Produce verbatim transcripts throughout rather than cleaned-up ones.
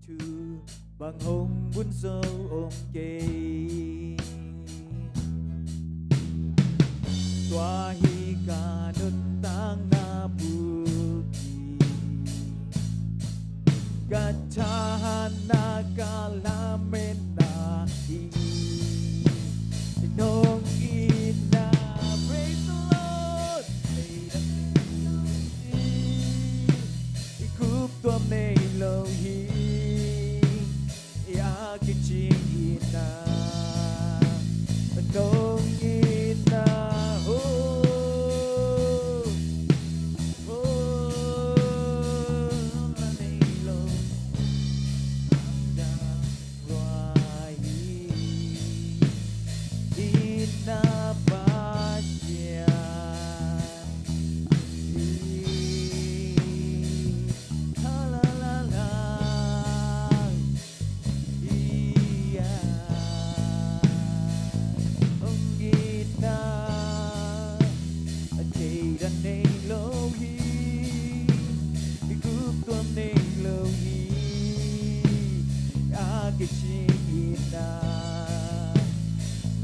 Thu bang hong bun zo om kei. Tua hi ka nuntakna bulpi, ka thahatna, ka lametna hi. Nong itna, praise the Lord. I kup tuam nei lo hi. I a kicing itna, nong itna, oh, oh, la nei lo. Lamdang lua hi. Itna Pasian hi. Ha la la la. Ia, hong itna, a thei dan nei lo hi. I kup tuam nei lo hi. A kicing itna.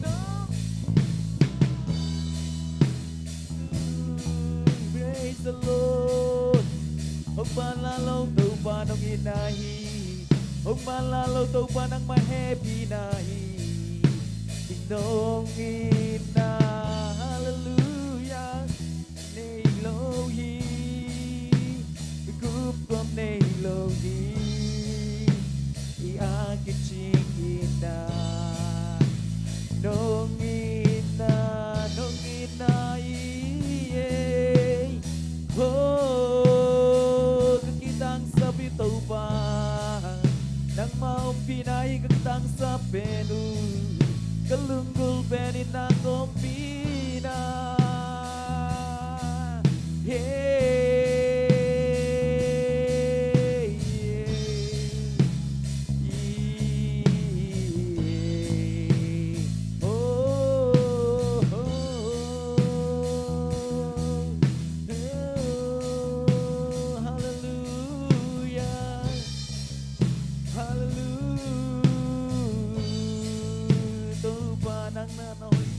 No. Praise the Lord. Hong manlang lo Topa nong itna hi. Hong manlang lo Topa nangmah hehpihna hi. Nong itna, hallelujah, nei lo hi. Kup tuam nei lo hi. I a kicing itna, nong itna, nong itna hi. Oh, ka kitangsap hi Topa, nangmah ompihna hi ka kitangsap pen uh, ka lunggulh pen in nang ompihna. Hey, yeah. Oh, oh, oh, oh, hallelujah, hallelujah. Topa nang na noi.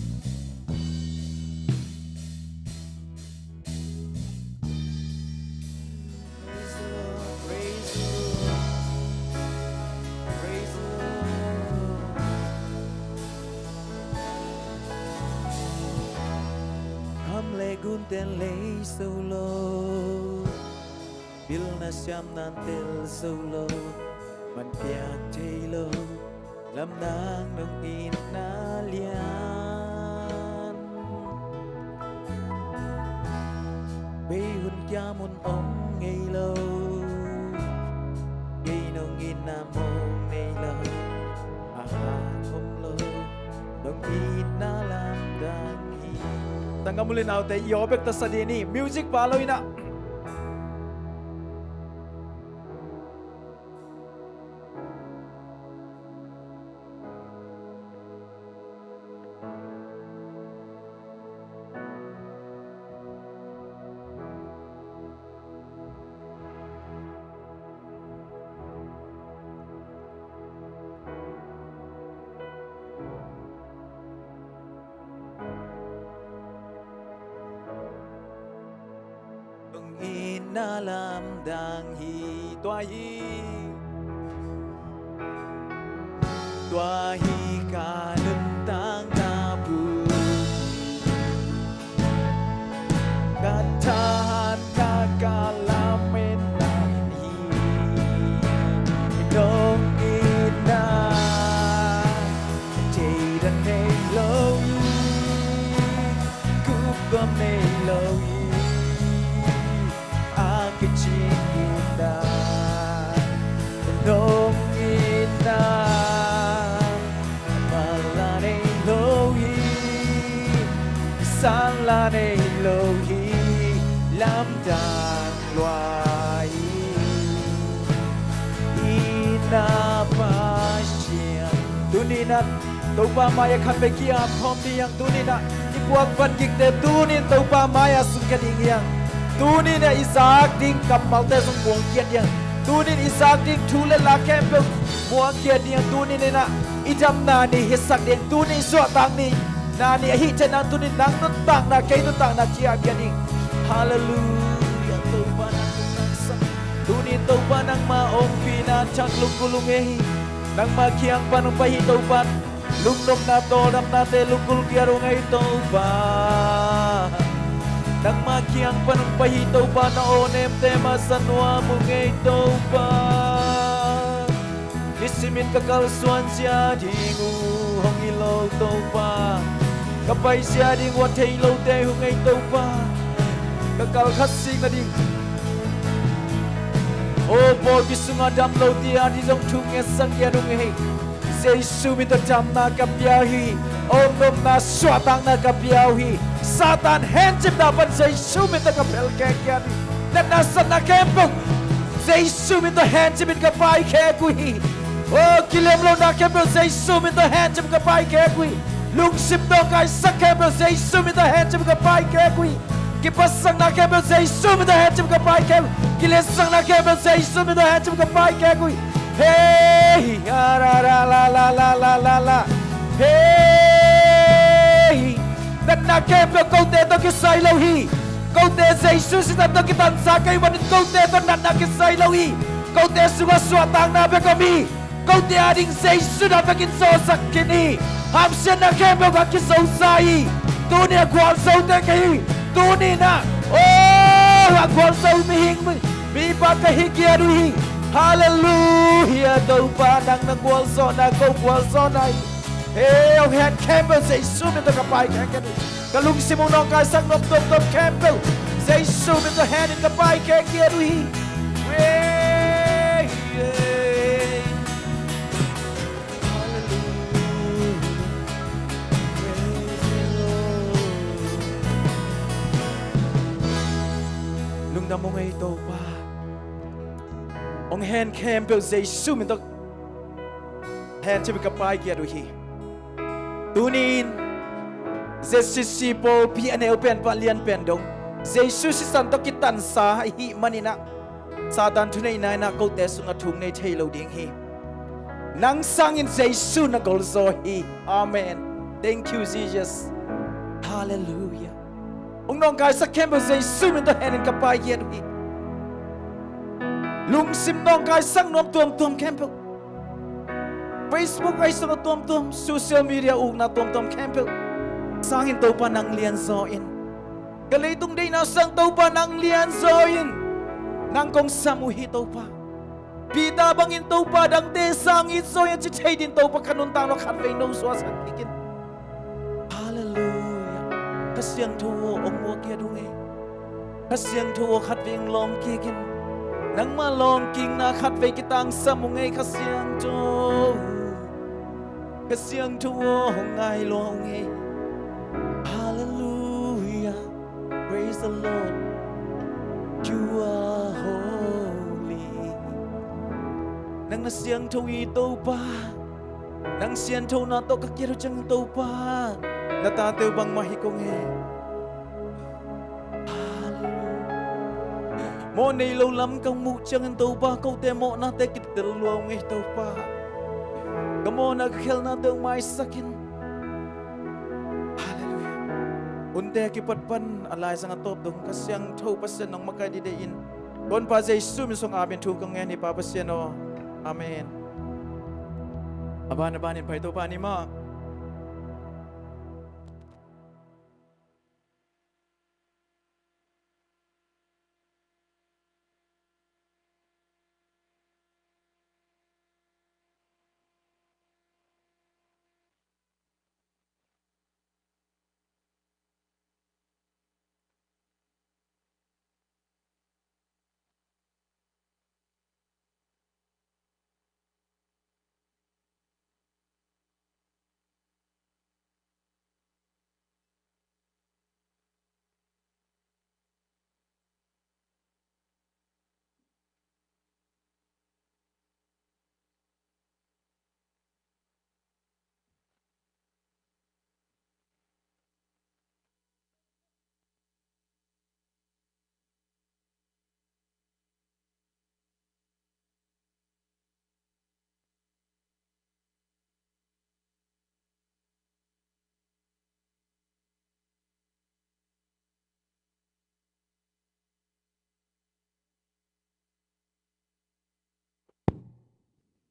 Praise the Lord, praise the Lord, praise the Lord. Kham le gunten lei zo lo, pilna siamna'n tel zo lo, man piak thei lo. Lamdang nong itna lian, bei hun kiam hun om ngei lo. Kei nong itna mong nei lo, a hat om lo. Nong itna lamdang hi. Tangam ule naute, i aw bek tasa dih ni, music pa lo ina. Nong itna lamdang hi. Tua hi. Tua hi ka nuntakna bu, ka thahatna, ka lametna hi. Nong itna, thei dan nei lo hi. Kup tuam nei lo hi. A kicing itna, nong itna, man la nei lo hi, san la nei lo hi. Lamdang lua hi. Itna Pasian. Tuni-in ah Topa mai-ah khat vei ki-ap khawm ding hi hang. Tuni-in ah i puak vat kikte tuni-in Topa mai-ah sungkhia ding hi hang. Tuni-in ah i zak ding kammalte zong muang kiat hi hang. Tunin i zak ding thu le la khempeuh muangkhia ding a, tunin in ah i damna ni hisak ding, tunin i suahtakna ni ahih ciangin tunin nang nuntakna, kei nuntakna khiakhia ding. Halleluiah. Topa nang nuntaksak. Tunin Topa nangma ompihna thak lunggulh ung ei. Nangma kiang pan hong pai hi Topa. Lungnopna tawldamnate lunggulh kiat ung ei Topa. Nangma kiang pan hong pai hi Topa, na awnemte masa nuam ung ei Topa. Nisimin ka kalsuan zia ding uh hong hi lo Topa. Ka pai zia ding uh a thei lote hong ei Topa. Ka kal khat sik nading, aw, pawlpi sungah dam lo ti a ding zong thu ngetsak kiat ung ei. Jesu min tawh damna ka pia uh hi. Aw, nopna suahtakna ka pia uh hi. Satan hencipna pan Jesu min tawh ka phelkhia uh hi. Natna satna khempeuh Jesu min tawh hencimin ka paikhia uh hi. Aw, kilem lohna khempeuh Jesu min tawh hencimin ka paikhia uh hi. Lungsim nawngkaisak khempeuh Jesu min tawh hencimin ka paikhia uh hi. Kiphatsakna khempeuh Jesu min tawh hencimin ka paikhia uh hi. Kiliansakna khempeuh Jesu min tawh hencimin ka paikhia uh hi. Hei, ha, ra, ra, la, la, la, la, la, la. Hei, natna khempeuh kote tawh kisai lo hi. Kote Jesu sisan tawh kitansa ka hih manin kote tawh natna kisai lo hi. Kote sungah suahtakna bek om hi. Kote ading Jesu na bekin zawhsak khin hi. Hamsiatna khempeuh ka kizosa hi. Tuni a gualzote ka hi. Tuni na, oh, a gualzo mihing mi, mipa ka hi kiat uh hi. Halleluiah. Topa nang na gualzawhna ko gualzawhna hi. Hei, hong hen khempeuh Jesu min tawh ka paikhia kiat uh hi. Ka lungsim hong nawngkaisak nop tuamtuam khempeuh Jesu min tawh henin ka paikhia kiat uh hi. Hei, hei. Hallelujah. Praise the Lord. Lungdam ung ei Topa. Hong hen khempeuh Jesu min tawh hencimin ka paikhia uh hi. Tuni-in Z C C pawlpi a neu pen pan lian pen dong Jesu sisan tawh kitansa ahih manin ah Satan thuneihna in ah kote sungah thu hong nei thei lo ding hi. Nang sangin Jesu na golzaw hi. Amen. Thank you, Jesus. Halleluiah. Hong nawngkaisak khempeuh Jesu min tawh henin ka paikhia uh hi. Lungsim nawngkaisak nuam tuamtuam khempeuh, Facebook ahi sungah tuamtuam, social media ukna tuamtuam khempeuh sangin Topa nang lianzaw in. Ka leitung deihna sang Topa nang lianzaw in. Nang kong sam uh hi Topa. Peter bangin Topa dangte sang it zaw in a ci thei ding Topa ka nuntakna khatvei no suahsak kik in. Halleluiah. Kha Siangtho aw, hong muak kiat ung ei. Kha Siangtho aw, khatvei hong lawng kik in. Nangma lawngkikna khatvei kitangsam ung ei Kha Siangtho. Kha Siangtho aw, hong ngai lua ung ei. Halleluiah. Praise the Lord. You are holy. Nang na siangtho hi Topa. Nang sianthona tawh ka kiat uh ciangin Topa, na tate uh bangmah hi kong ei. Halleluiah. Mawh nei lo lam ka muh ciangin Topa, kote mawhnate kitel lua ung ei Topa. Ka mawhna ka khelnate hong maisak in. Halleluiah. Hunte a kipat pan a laizang a tawp dong Kha Siangtho Pasian nong makaih dide in. Ka honpa Jesu min suang amen thu ka ngen hi Pa Pasian aw. Amen. A ban a banin pai Topa ni mah.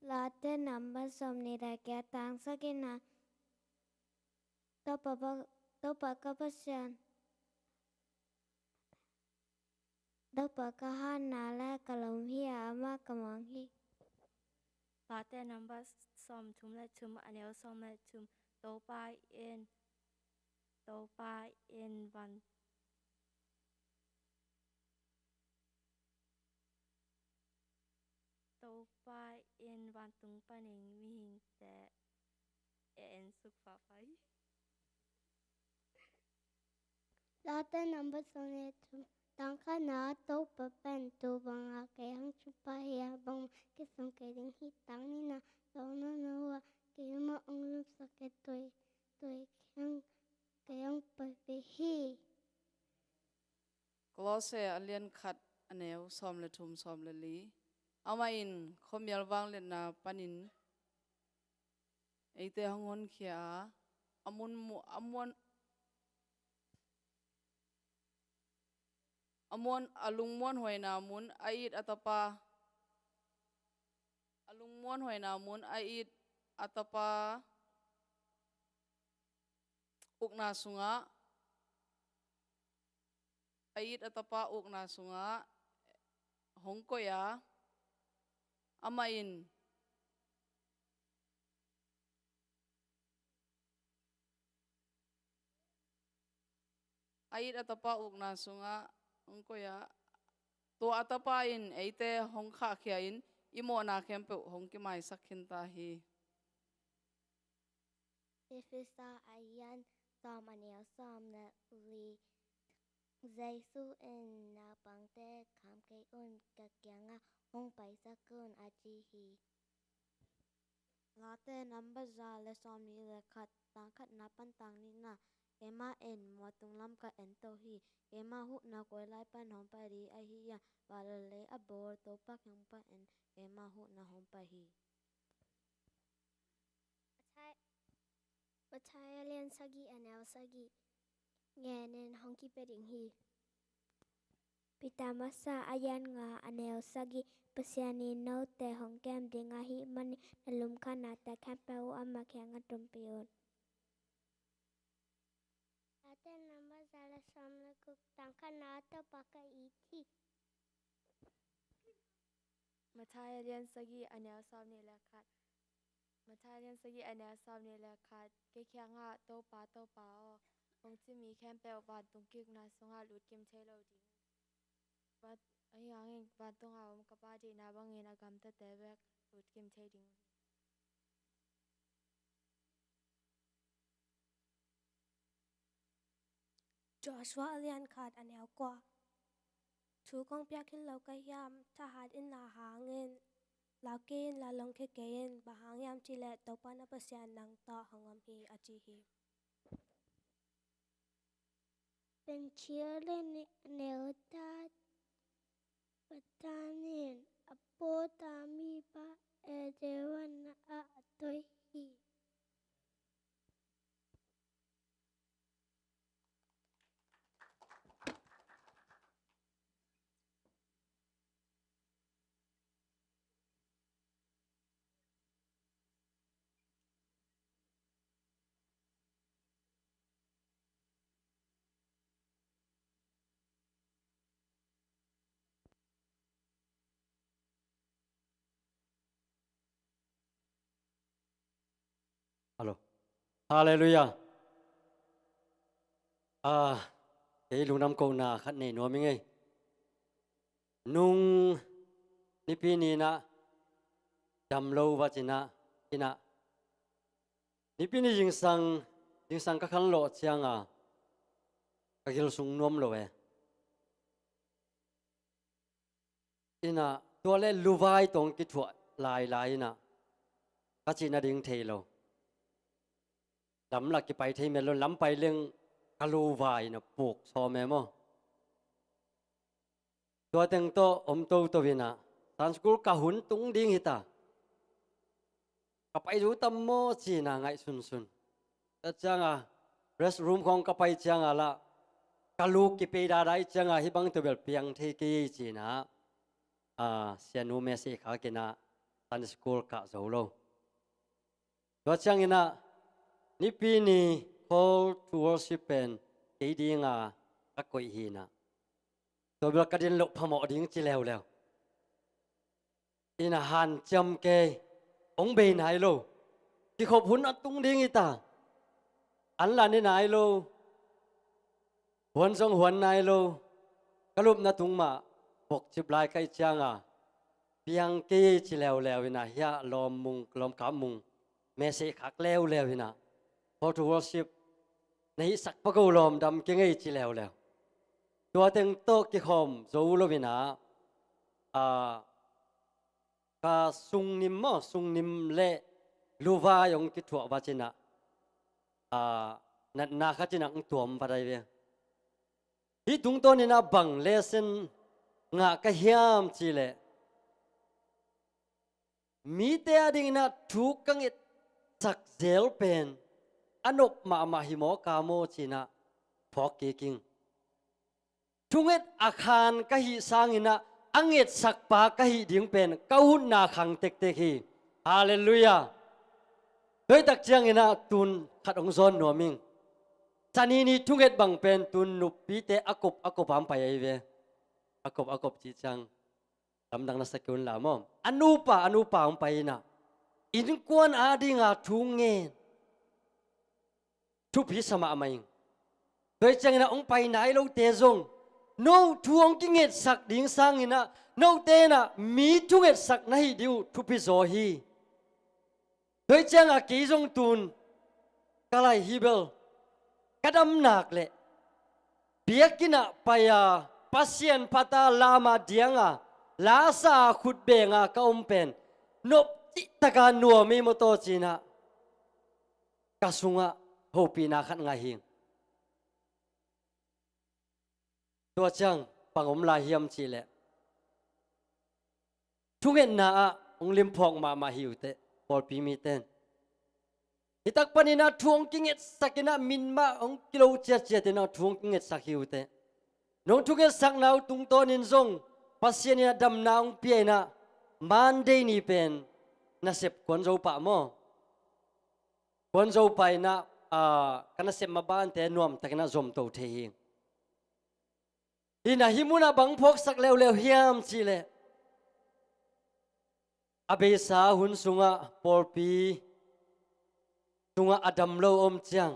Late number sawmnih le giat, tang sagihna. Topa, Topa ka Pasian, Topa ka hatna le ka lawm hi a, amah ka muang hi. Late number sawmthum le thum, a neu sawm le thum. Topa in, Topa in van Topa in vantung panin mihingte en suk pahpah hi. Late number sawmnih le thum, tang khatna. Topa pen tu banga kei hong thupha hi a, bangmah kisam kei ding hi. Tang nihna, lawhna na uh a, keimah hong lumsak kei, tua, tua kiang kei hong pai ve hi. Kolose a lian khat, a neu sawm le thum, sawm le li. Amah in khuamial vangliatna panin eite hong honkhia a, a mun mu-, a muan, a muan, a lungmuanhuaina mun, a it a Tapa, a lungmuanhuaina mun, a it a Tapa ukna sungah, a it a Tapa ukna sungah hong koih a, amah in a it a Tapa ukna sungah hong koih a, tua a Tapa in eite hong khahkhia in, i mawhna khempeuh hong kimaisak khinta hi. Efesa a lian sawm, a neu sawm le li. Jesu in, naupangte kham kei un, ka kiangah hong paisak un, a ci hi. Late number za le sawmnih le khat, tang khatna pan tang nihna. Keimah in mualtung lam ka en to hi. Keimah huhna koi lai pan hong pai ding ahi a, vanlei a bawl Topa kiang pan keimah huhna hong pai hi. Matthai, Matthai a lian sagih, a neu sagih ngenin hong kipia ding hi. Peter masa a lian nga, a neu sagih. Pasian in note hong kem ding ahih manin na lungkhamnate khempeuh uh amah kiangah tumpih un. Late number za le sawm le guk, tang khatna. Topa ka it hi. Matthai a lian sagih, a neu sawmnih le khat. Matthai a lian sagih, a neu sawmnih le khat. Kei kiangah, Topa, Topa aw, hong ci mi khempeuh vantung ki-ukna sungah lutkim thei lo ding. Van, ahi hangin vantung a om ka Pa deihna bangin a gamtate bek lutkim thei ding uh hi. Joshua a lian khat, a neu kua. Thu kong piak khin lo ka hiam? Thahat in na hangin lau kei in la, lawng khia kei in, bang hang hiam cih leh Topa na Pasian nang tawh hong om hi, a ci hi. Penchia le ni, a neu khat. Pathian in a pawlta mipa Eden huan ah a toih hi. Hallo. Halleluiah. Ah, kei lungdam kohna khat nei nuam ing ei. Nung Nipi ni-in ah, dam lo vat in ah, inn ah, Nipi ni zingsang, zingsang ka khanlawh ciang a, ka gil sung nuam lo e. Inn ah, tua le luvai tawh kithuah lailai in ah, ka cih nading thei lo. Lamlak kipai thei met lo, lam pai leng ka luvai in ah puk sawm e maw. Tua teng tawh om toto in ah, Sunday school ka hun tung ding hi ta. Ka pai zo tam maw ci-in ah ngaihsunsun. Tua ciang a, restroom khawng ka pai ciang a lah, ka lu kipei daidai ciang a, hih bang tawh bel piang thei kei ci-in ah, ah, sianu message khak in ah, Sunday school kah zo lo. Tua cianginah nipi ni call to worship pen kei dinga ka koih hinah tua bel ka din loh phamawh ding ci leuleu. Ina hanciam kei, hong bei nai lo. Kikhop hun a tung ding hi ta. An la ne nai lo. Huan zong huan nai lo. Ka lupna tung mah bokcip lai ka hih cianga piang kei ci leuleu ina hiah lawm mung, lawm kap mung message khak leuleu ina call to worship na hihsak pago lawm dam kei ngei ci leuleu. Tua teng tawh kikhawm zo lo ina, a, ka sungnim maw, sungnim le luvai hong kithuah va cinah, a, natna khat cinah hong tuam va dai ve. Hih tungtawninah bang lesson ngah ka hiam cihleh, mite a dinginah thu ka ngetsak zel pen a nop mahmah hi maw ka maw cinah phawk kik ing. Thunget a khan ka hih sanginah a ngetsakpa ka hih ding pen ka utna khang tektek hi. Halleluiah. Tuaitak cianginah tun khat hong zawn nuam ing. Sanini thunget bang pen tun nupite a kop a kop a hong pai ahi ve. A kop a kop cih ciang lamdang na sa kei un la maw? A nupa a nupa hong pai inah innkuan a dinga thu ngen thupi sa mahmah ing. Tua hi cianginah hong pai nai lote zong no thu hong kingetsak ding sanginah note inah mi thungetsak na hih ding uh thupi zaw hi. Tua hi cianga kei zong tun ka lai hi bel ka damnak leh biakinnah pai-a Pasian phata lama dianga lasa khutbenga ka om pen nop cihtaka nuam ei maw taw cinah ka sungah hopihna khat ngah hing. Tua ciang bang om lai hiam cihleh thungetna ah hong limphawk mahmah hi uh teh pawlpi mite in. Hitak paninah thu hong kingetsakinah min mah hong kilo ciatciatinah thu hong kingetsak hi uh teh. Nong thungetsakna uh tungtawnin zong Pasian inah damna hong pia inah Monday ni pen nasep kuan zo pah maw? Kuan zo pah inah, a, ka nasep mabante nuamtakinah zomto thei hi. Inah hih munah bang phawksak leuleu hiam cihleh a beisa hun sungah pawlpi sungah a dam lo om ciang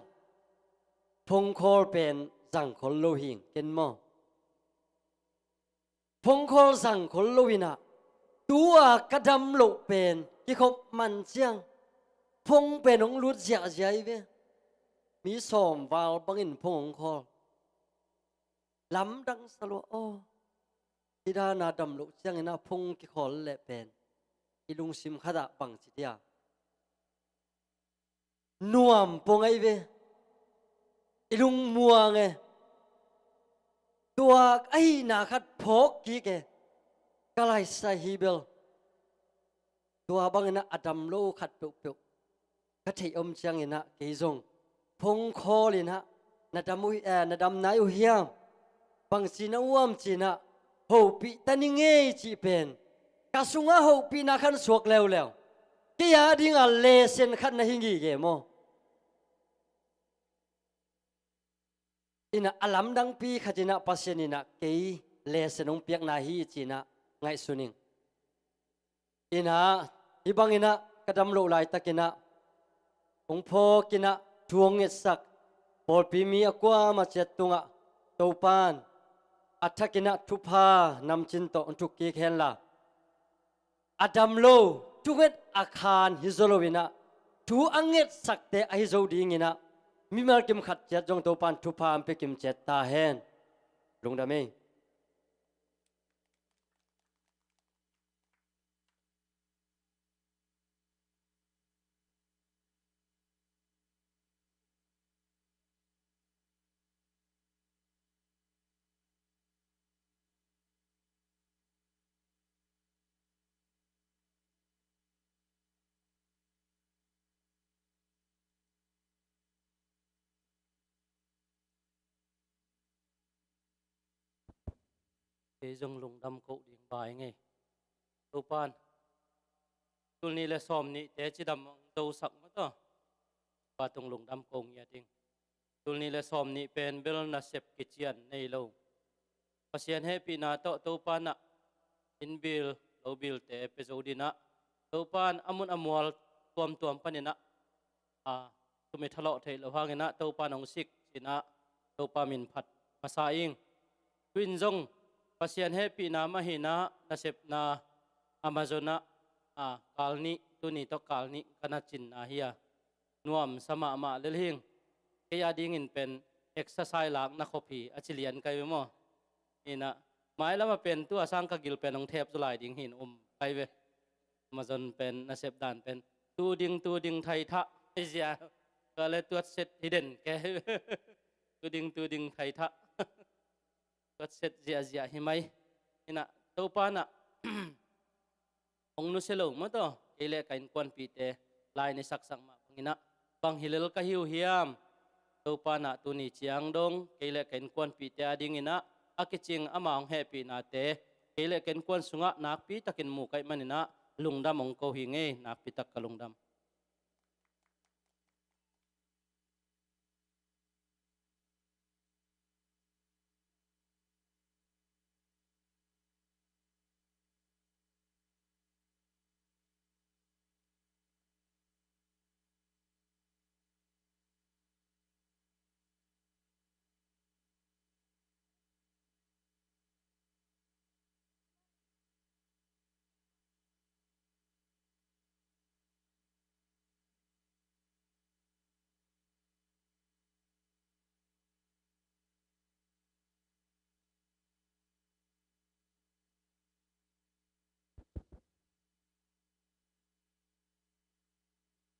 phone call pen zangkhol lo hing ken maw? Phone call zangkhol lo inah tua ka dam loh pen kikhop man ciang phone pen hong lut ziahziah hi ve. Mi sawm val bangin phone hong call. Lamdang sa lua aw. Hih dana dam loh cianginah phone kikhawl leh pen i lungsim khatah bangci dia nuam pong ahi ve. I lungmuang e. Tua ahihna khat phawk kik e. Ka laisai hi bel tua banginah a dam lo khat peuhpeuh ka theih om cianginah kei zong phone call inah na dam uh, eh, na dam nai uh hiam? Bangci na uam cinah hopih ta ni ngei cih pen ka sungah hopihna khan suak leuleu. Kei a dinga lesson khat na hi ngige maw? Inah a lamdangpi khatinah Pasian inah kei lesson hong piakna hi cinah ngaihsun ing. Inah hih banginah ka dam loh laitakinah hong phawkinah thu hong ngetsak pawlpi mi a kuama ciat tungah Topan a thakinah thupha namcin tawh hong thuk kik henla a dam lo thunget a khan hi zaw loinah thu a ngetsakte ahi zo dinginah mimal kim khat ciat zong Topan thupha an pia kim ciat ta hen. Lungdam ei. Kei zong lungdam koh ding bai ngei. Topan Tul nih le sawm nihte cidam hong dosak mah tawh. Pa tung lungdam ko ngiat ing. Tul nih le sawm nih pen bel nasep kician nei lo. Pasian hehpihna tawh Topa in ah inn bil, lo bilte pia zo ding in ah, Topa in a mun a mual tuamtuam panin ah, a, sum i thalawh theih loh hangin ah Topa in hong sik ci-in ah Topa min phat masa ing. Tu-in zong Pasian hehpihna mah hi-in ah nasepna Amazon ah, a, kal nih, tuni tawh kal nih ka na cinna hi a, nuamsa mahmah lel hing. Kei a dingin pen exercise lakna khop hi a ci lian kai ve maw. Hi-in ah, mailam ah pen tua sang ka gil pen hong thep zaw lai ding hi-in um kai ve. Amazon pen nasep dan pen tu ding, tu ding thai thah hi zia. Tua le tuat set hi den ke. Tu ding, tu ding thai thah. Tuat set ziahziah hi mai. Hi-in ah, Topa in ah hong nusia lo mah tawh, kei le ka innkuanpihte lai-in i saksak mah bangin ah, bang hi lel ka hi uh hiam? Topa in ah tuni ciang dong kei le ka innkuanpihte a dingin ah a kicing ama hong hehpihnate kei le ka innkuan sungah nakpi takin mu ka hih manin ah lungdam hong ko hi ing ei, nakpi tak ka lungdam.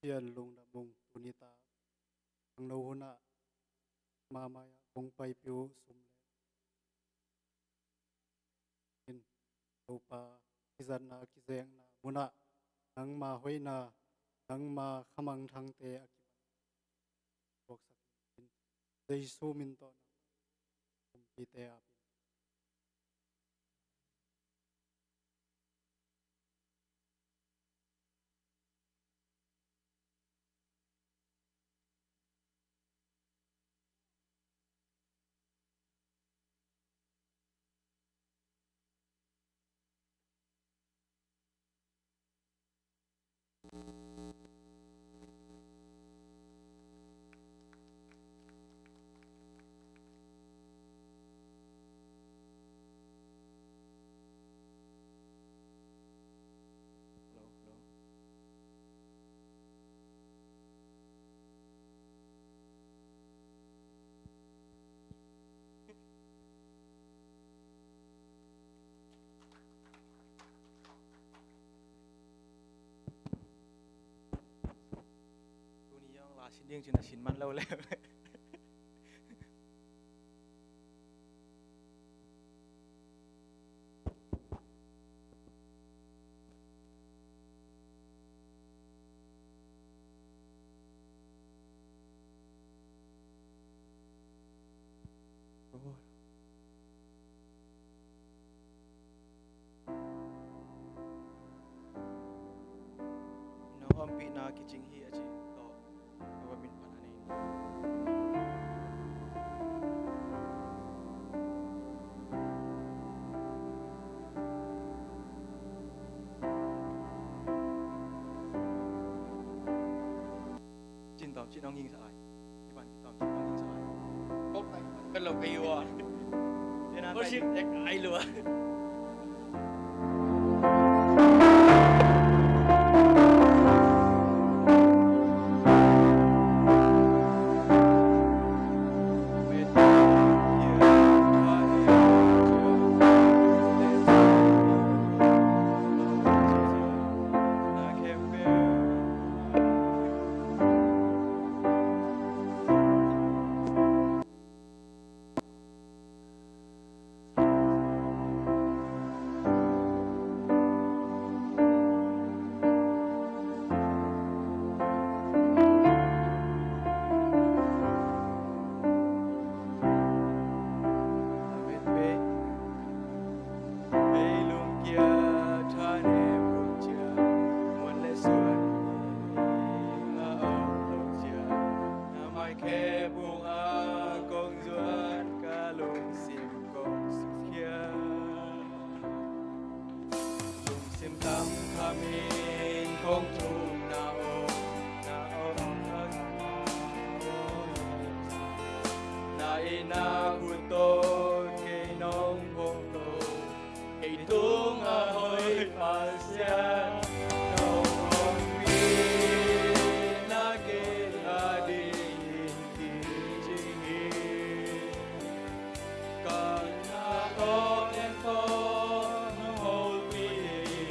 Pasian lungdam ung. Tuni tak khangno hun ah, ma mai-ah kong paipih uh sum le in, Topa, kizatna kizekna munah nangma hoihna, nangma khamangthangte a kiman tuaksak in, Jesu min tawh nangma kumpite a pin. Tuni hong la sin ding cin a sin man lo le. Nong ompihna kicing hi a ci tawh, Topa min phat a nei. Cin tawm cin hong hing sa ai. Kipan cin tawm cin hong hing sa ai. Kop ai kan lo kai ua. Tena kai tek ai lua. Kong thumna aw, na aw, na aw, na i na khut tawh kei nong phong to. Kei tung a hoih Pasian, nong ompihna kei a dingin kicing hi. Ka na aw leng tawh nong hopih hi.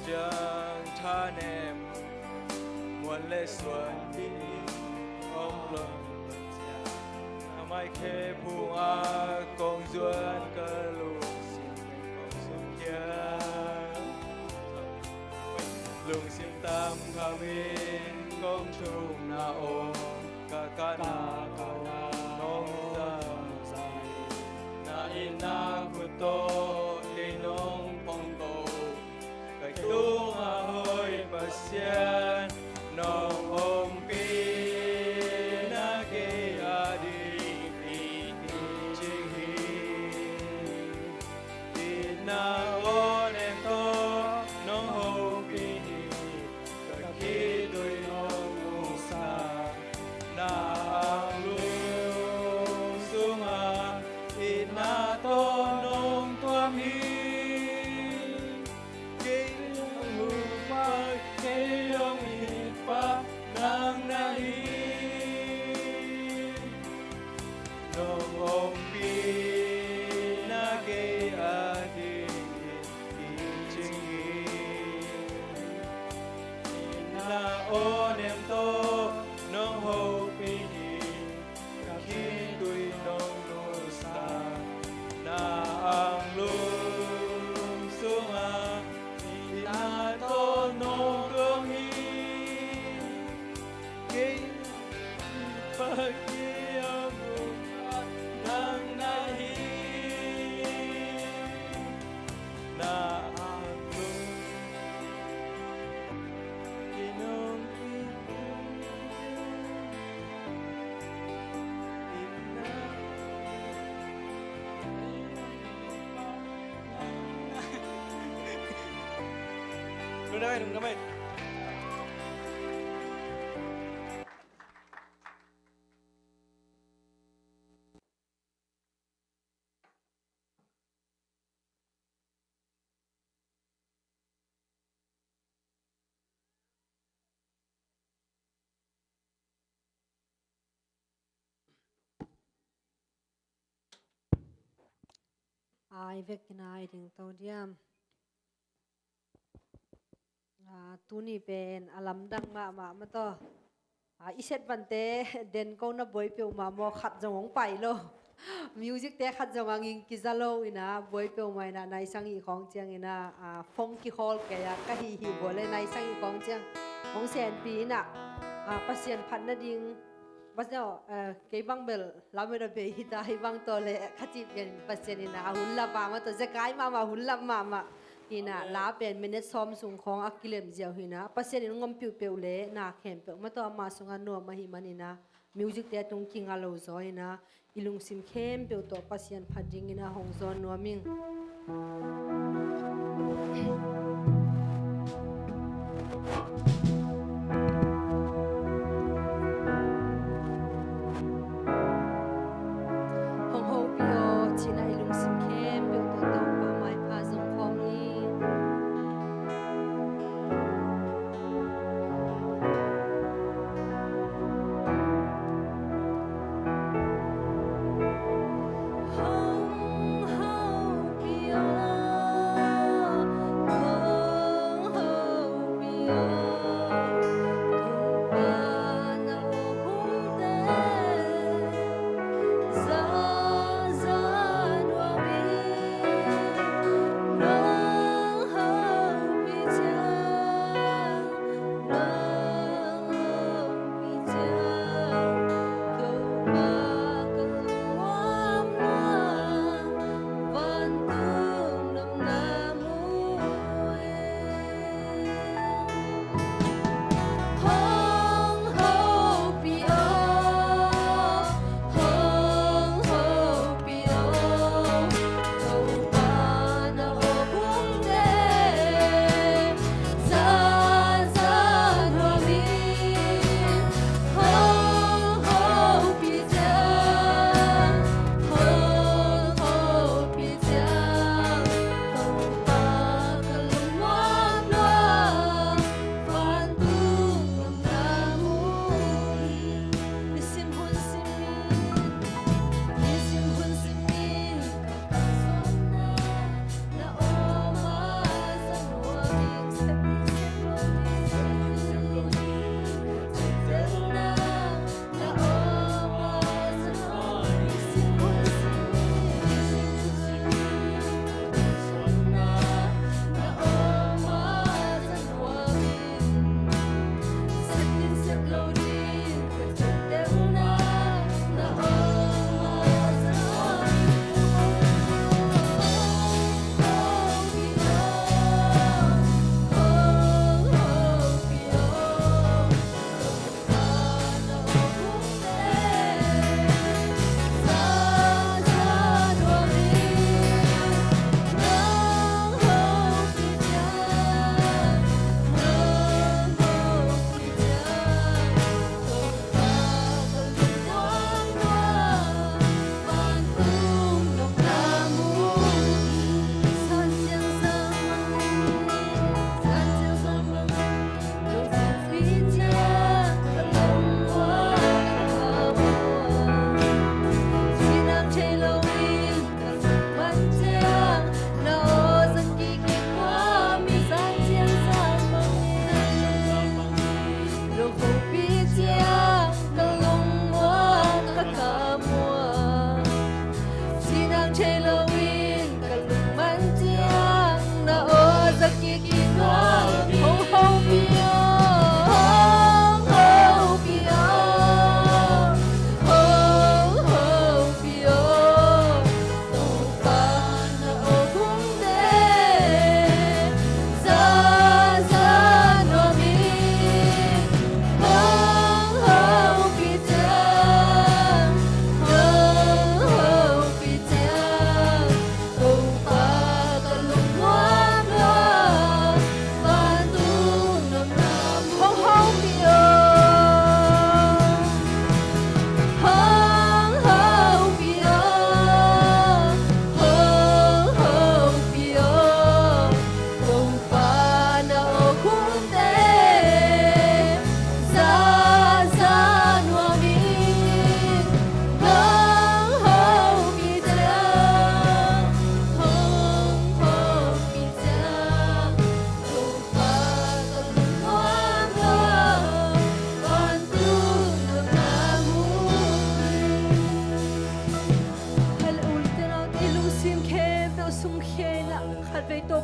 Ciang thanem muan le suan ding om lo. Na mai khe phung a kong zuan ka lungsim kong sung hiam. Lungsim tam khamin kong thumna om ka kana ka na nong zam zam. Na i na khut tawh kei nong phong to. Kei tung a hoih Pasian, nong ompihna kei a dingin kicing hi. I na aw leng tawh nong hopih hi. Ka khitui nong nusia. Na anglung sungah i na tawh nong tuam hi. Kei hong hupa, kei hong itpa nang na hi. Nong ompihna kei a dingin kicing hi. I na aw leng tawh nong hopih hi. Ka khitui nong nusia. Na anglung sungah i na tawh nong tuam hi. Kei pa kei a mu nang na hi. Na anglung i nong i Ai vekin ai ding to diam. Ah, tuni pen a lamdang mahmah mah tawh. Ah, i set vante den ko na buai peuhmah maw, khat zong hong pai lo. Music te khat zong a nging kiza lo ina, buai peuhmah ina, naisang i khawng ciang ina, ah, phone kikhawl kei a ka hi hi buai le naisang i khawng ciang hong senpi ina, ah, Pasian phat nading. Pasian aw, eh, kei bang bel lamet a bei hita hi bang tawh le kha cip gen Pasian ina, a hun lap a mah tawh, zekai mahmah, hun lap mahmah. Ina, la pen minute sawm sung khawng a kilem ziau hina. Pasian in ngom piuhpeuh le na khempeuh mah tawh ama sungah nuam ahi man ina. Music te tung kinga lo zaw ina. I lungsim khempeuh tawh Pasian phat ding ina hong zawn nuam ing. Hong hopih aw, cihna i lungsim khempeuh tawh tawh pa maipha zong khawm hi. Hong hopih aw.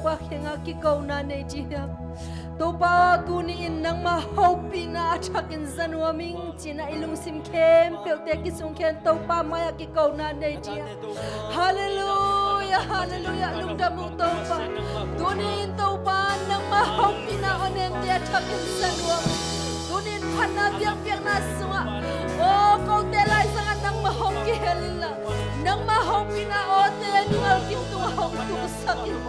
Pa kiangah kikona nei ci hiam? Topa aw, tuni-in nangmah hopihna a thakin za nuam ing ci-in ah i lungsim khempeuhte kisung khen Topa mai-ah kikona nei ci hiam? Halleluia, halleluia, lungdam uh Topa. Tuni-in Topa nangmah hopihna aw nemte a thakin za nuam. Tuni-in phatna biakpiakna sungah aw kote laizangah nangmah hong kihel inla, nangmah hopihna awte nungal kim tungah hong tusak in.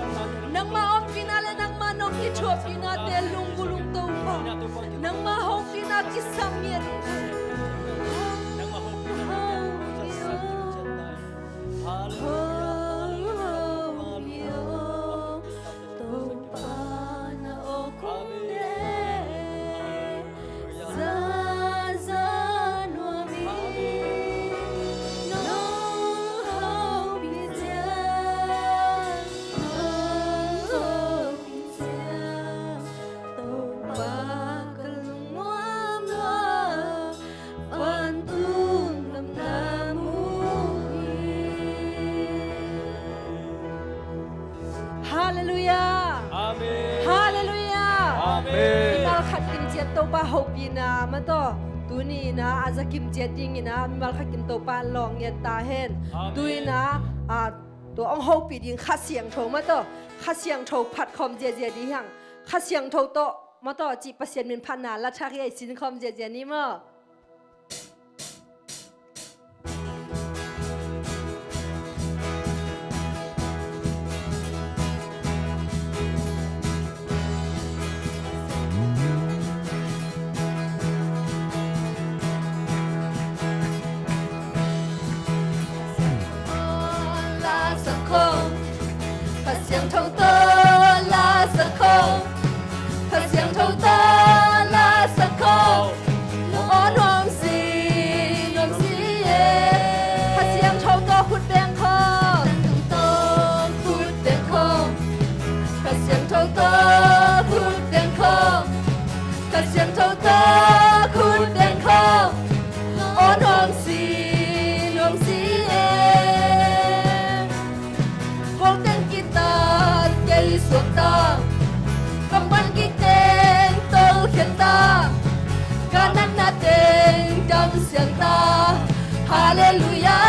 Nangmah ompihna le nangmah nong kithuahpihnate lunggulh ung Topa. Nangmah hopihna kisam ngiat ung. Topa na awk hong deih za za nuam ing. Nong hopih ciang, nong hopih ciang, Topa ka lungnuam lua, vantung lamdang uh hi. Halleluia. Amen. Halleluia. Amen. Mimal khat kim ciat Topa hopihna mah tawh tuni-in ah a za kim ciat dingin ah mimal khat kim Topa lawng ngiat ta hen. Amen. Tu-in ah, ah, tua hong hopih ding Kha Siangtho mah tawh, Kha Siangtho phat khawm ziazia ding hi hang. Kha Siangtho tawh mah tawh cih Pasian min phatna la thak hi, ei sin khawm ziazia ni maw? La sak khawm, Kha Siangtho tawh la sak khawm, Kha Siangtho tawh la sak khawm. Aw nuam si, nuam si e. Kha Siangtho tawh khut beng khawm. Tawh khut beng khawm. Kha Siangtho tawh khut beng khawm. Kha Siangtho tawh khut beng khawm. Aw nuam si, nuam si e. Kawlteng kitat kei suakta, ka mangngilh teng tolkhiata, ka natna teng damsiata. Halleluia.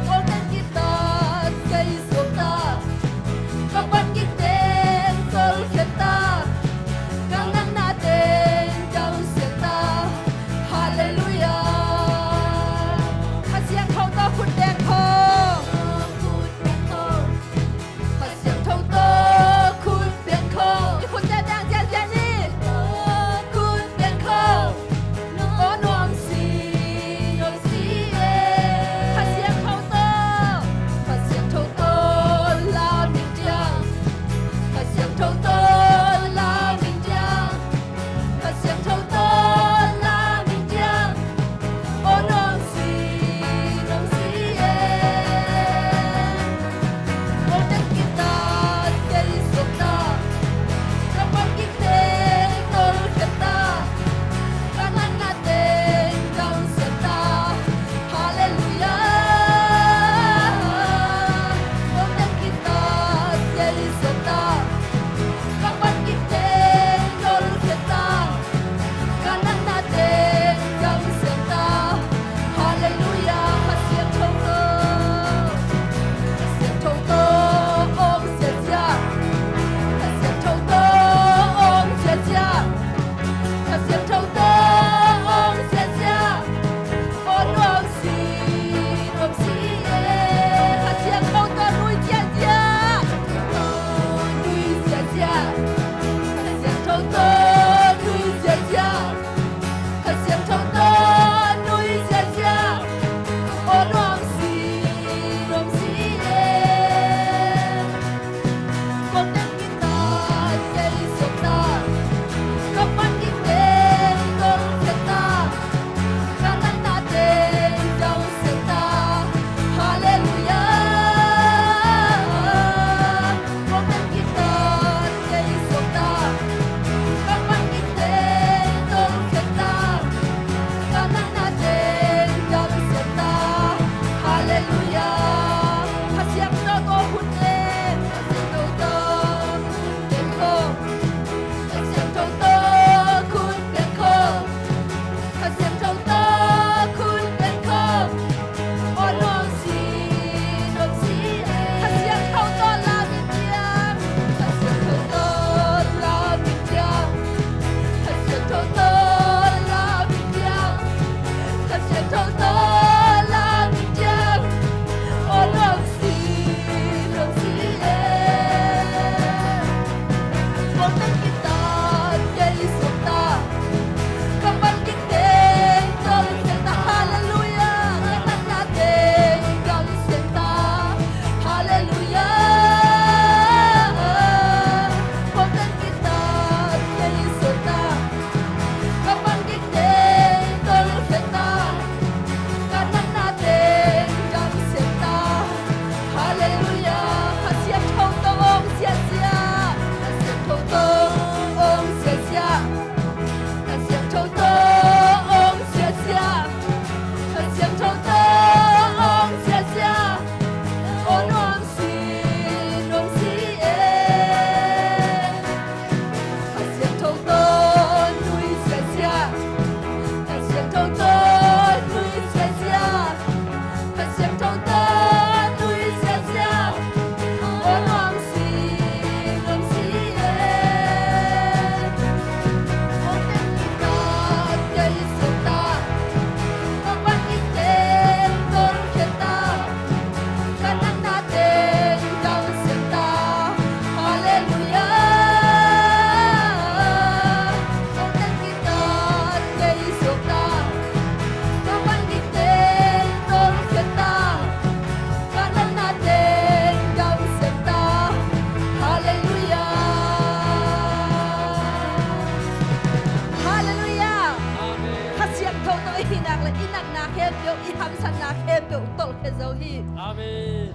Kawlteng kitat kei suakta, ka mangngilh teng tolkhiata, ka natna teng damsiata. Halleluia. Kha Siangtho tawh khut beng khawm. Kha Siangtho tawh khut beng khawm. I khutte beng ziazia ni. Khut beng khawm. Aw nuam si, Siangtho tawh i hihnak le i natna khempeuh, i hamsatna khempeuh tolhkhia zo hi. Amen.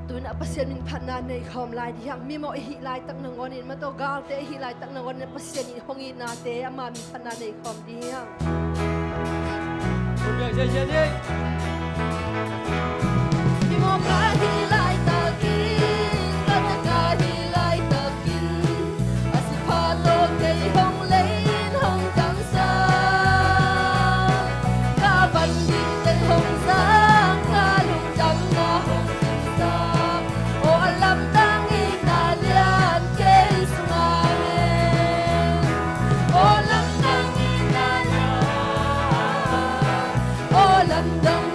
Tuna Pasian min phatna nei khawm lai ding hi hang. Mimawh i hih laitak nangawnin, mataw galte i hih laitak nangawnin Pasian in hong itnate ama min phatna nei khawm ding hi hang. Mimawh ka hih laitakin, ka na ka hih laitakin, a sipha tawh kei hong lei in hong dangsa. Ka van ding teng hong zang, ka lungdamna hong dingsa. Aw a lamdang itna lian kei sungah hen. Aw lamdang itna lian, aw lamdang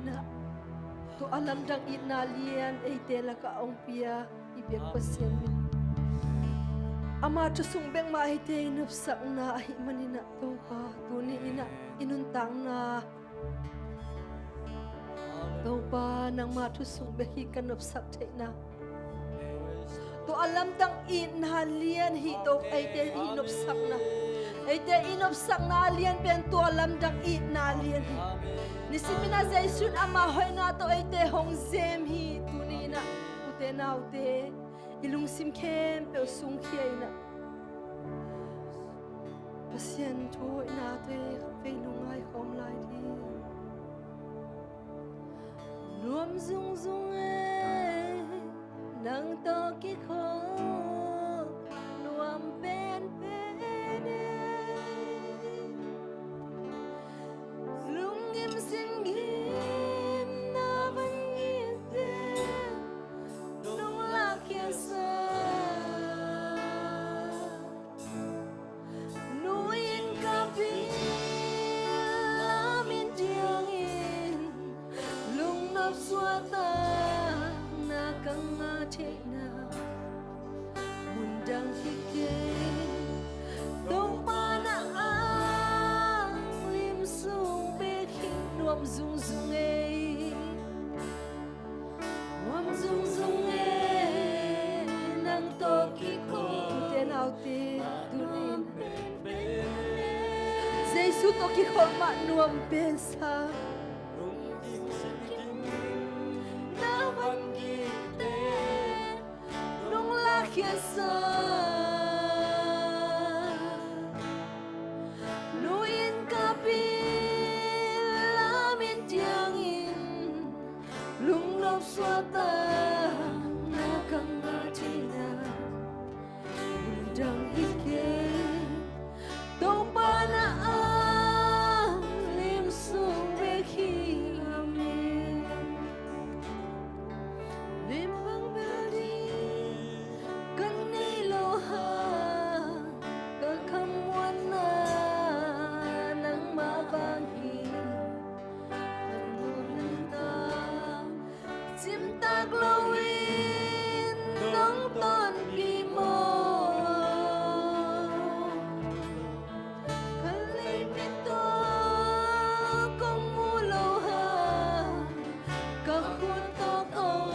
Tua a lamdang itna lian eite lakah hong pia i biak Pasian min. Ama thu sung bekmah eite i nopsakna ahih maninah Topa, tuni inah i nuntakna Topa, nangma thu sung bek hi ka nopsak theihna. Tua a lamdang itna lian hi Topa, eite i nopsakna. Eite i nopsakna lian pen tua lamdang itna lian hi. Nisimin ah Jesu in ama hoihna tawh eite hong zem hi. Tuni inah ute naute, i lungsim khempeuh sungkhia inah Pasian thu hoihna tawh i khatvei lungngai khawm lai ding. Nuam zungzung e, nang tawh kikholh nuam penpen e. Lungkim singgim na van ngite nong lakkhia sa. Nu in ka pil lam in tiangin lungnop suahtakna ka ngah theihna mun dang hi kei. Topa na ang lim sung bek hi. Nuam zungzung e. Nuam zungzung e, nang tawh kikholh. Ute naute, tuni in Jesu tawh kikholh mah nuam pen sa. Na van ngite nong lakkhia sa. Nu in ka pil lam in tiangin lungnop suahtakna ka ngah theihna mun dang hi kei. Topa na ang lim sung bek hi. Amen. Limbang bel ding ka nei lo hang, ka khamuanna nangmah vang hi. Ka nuntak cimtak loin nong tonpih maw? Ka leimit tawh kong mu lo hang, ka khut tawh kong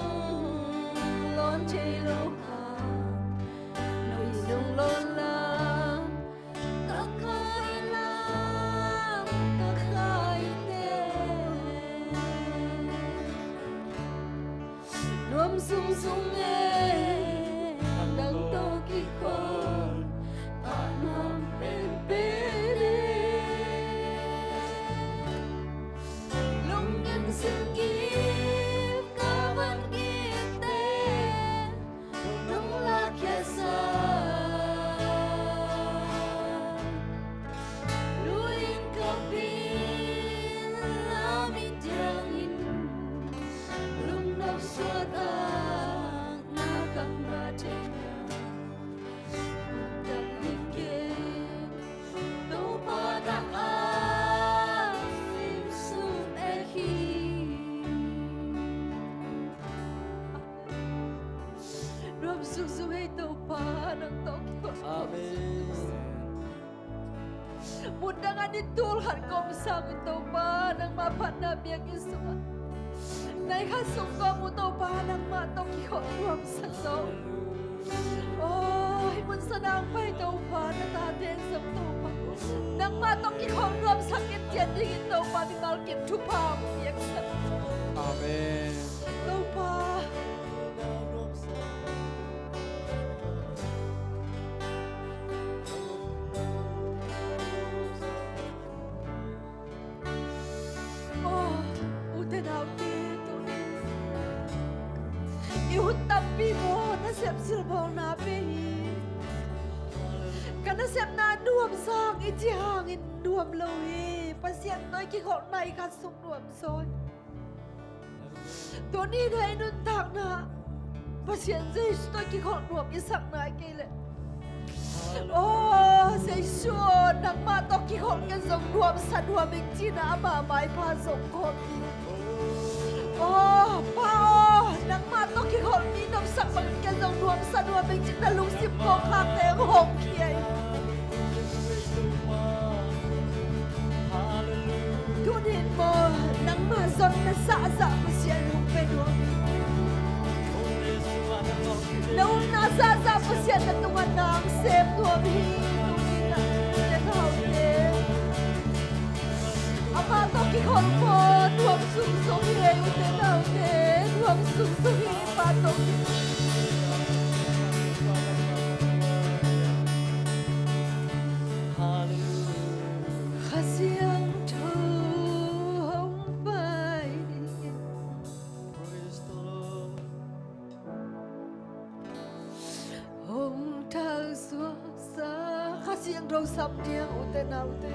lawn thei lo hang, na nong lawn lam ka khai lam ka khai teh. Nuam zungzung e, nang tawh kikholh a nuam penpen e. Lungkim singgim ka van ngite nong lakkhia sa. Nu in ka pil lam in tiangin lungnop suahtakna ka ngah theihna mun dang hi kei. Topa na ang lim sung bek hi. Nuam zungzung e Topa, nang tawh kikholh. Amen. Mun dang a ni tul khat ka om sangin Topa, nangmah phatna biakinn sungah nai khat sung ka om uh Topa, nangmah tawh kikholh nuamsa zo. Aw, hih mun sanang pai Topa, na tate zong Topa, nangmah tawh kikholh nuamsak in ciat dingin Topa, mimal kim thupha hong piaksak. Amen. Topa. Aw, ute naute, tuni i hun tampi maw nasep silbawlna pe hi. Ka nasepna nuam sang i ci hangin nuam lo hi. Pasian tawh i kikholhna i khat sung nuam zaw hi. Tuni in hei nuntakna Pasian Jesu tawh kikholh nuam i sakna hi kei leh, aw Jesu aw, nangmah tawh kikholh ken zong nuamsa nuam ing cihna ama maipha zong khawm hi. Amah tawh kikholh maw, nuam sung sung hi ei, ute naute, nuam sung sung hi, pa tawh. Kha Siangtho hong pai. Praise the Lord. Hong thak suaksa, Kha Siangtho sam ding, ute naute.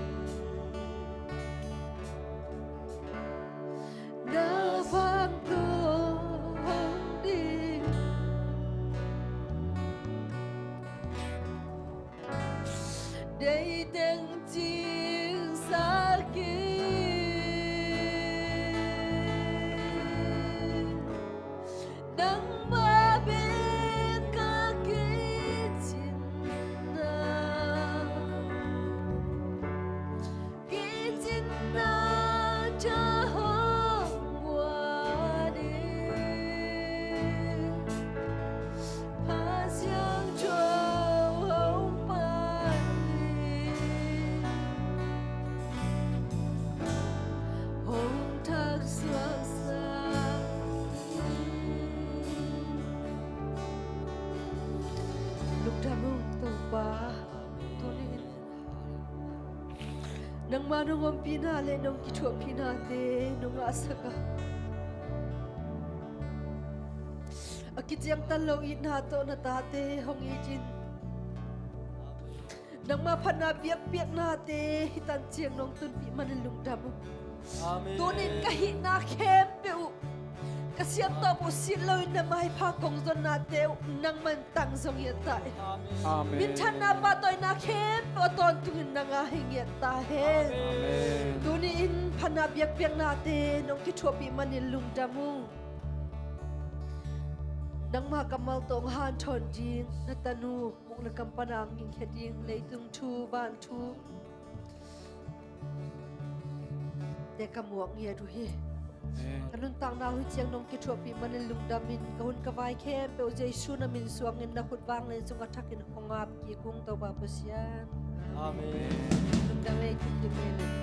Na vang tawh hong ding. Deih teng cing sa kei. Nangmah bek ka kicin na. Kicinna tha hong muan in, Kha Siangtho hong pai in, hong thak suaksa in. Lungdam ung Topa, tuni in nangmah nong ompihna le nong kithuahpihnate nong ngahsak a, a kiciangtan lo itna tawh na tate hong it in, nangmah phatna biakpiaknate hih tan ciang nong tunpih manin lungdam ung. Amen. Tunin ka hihna khempeuh uh, ka siam tawh uh sit loin na maipha kong zonnate uh nangman tang zong ngiat ta hen. Amen. Minthanna pahtawina khempeuh a tawntungin nang a hi ngiat ta hen. Amen. Tuni-in phatna biakpiaknate nong kithuahpih manin lungdam ung. Nangmah kammal tawh hong hanthawn ding na tanu, muk le kam pana hong gingkhia ding, leitung thu, van thu te ka muak ngiat uh hi. Amen. Ka nuntakna uh hih ciang nong kithuahpih manin lungdam in, ka hun ka vai khempeuh Jesu na min suangin na khut vanglian sungah thakin hong ap kik ung Topa Pasian. Amen. Lungdam ei, kik kik ei.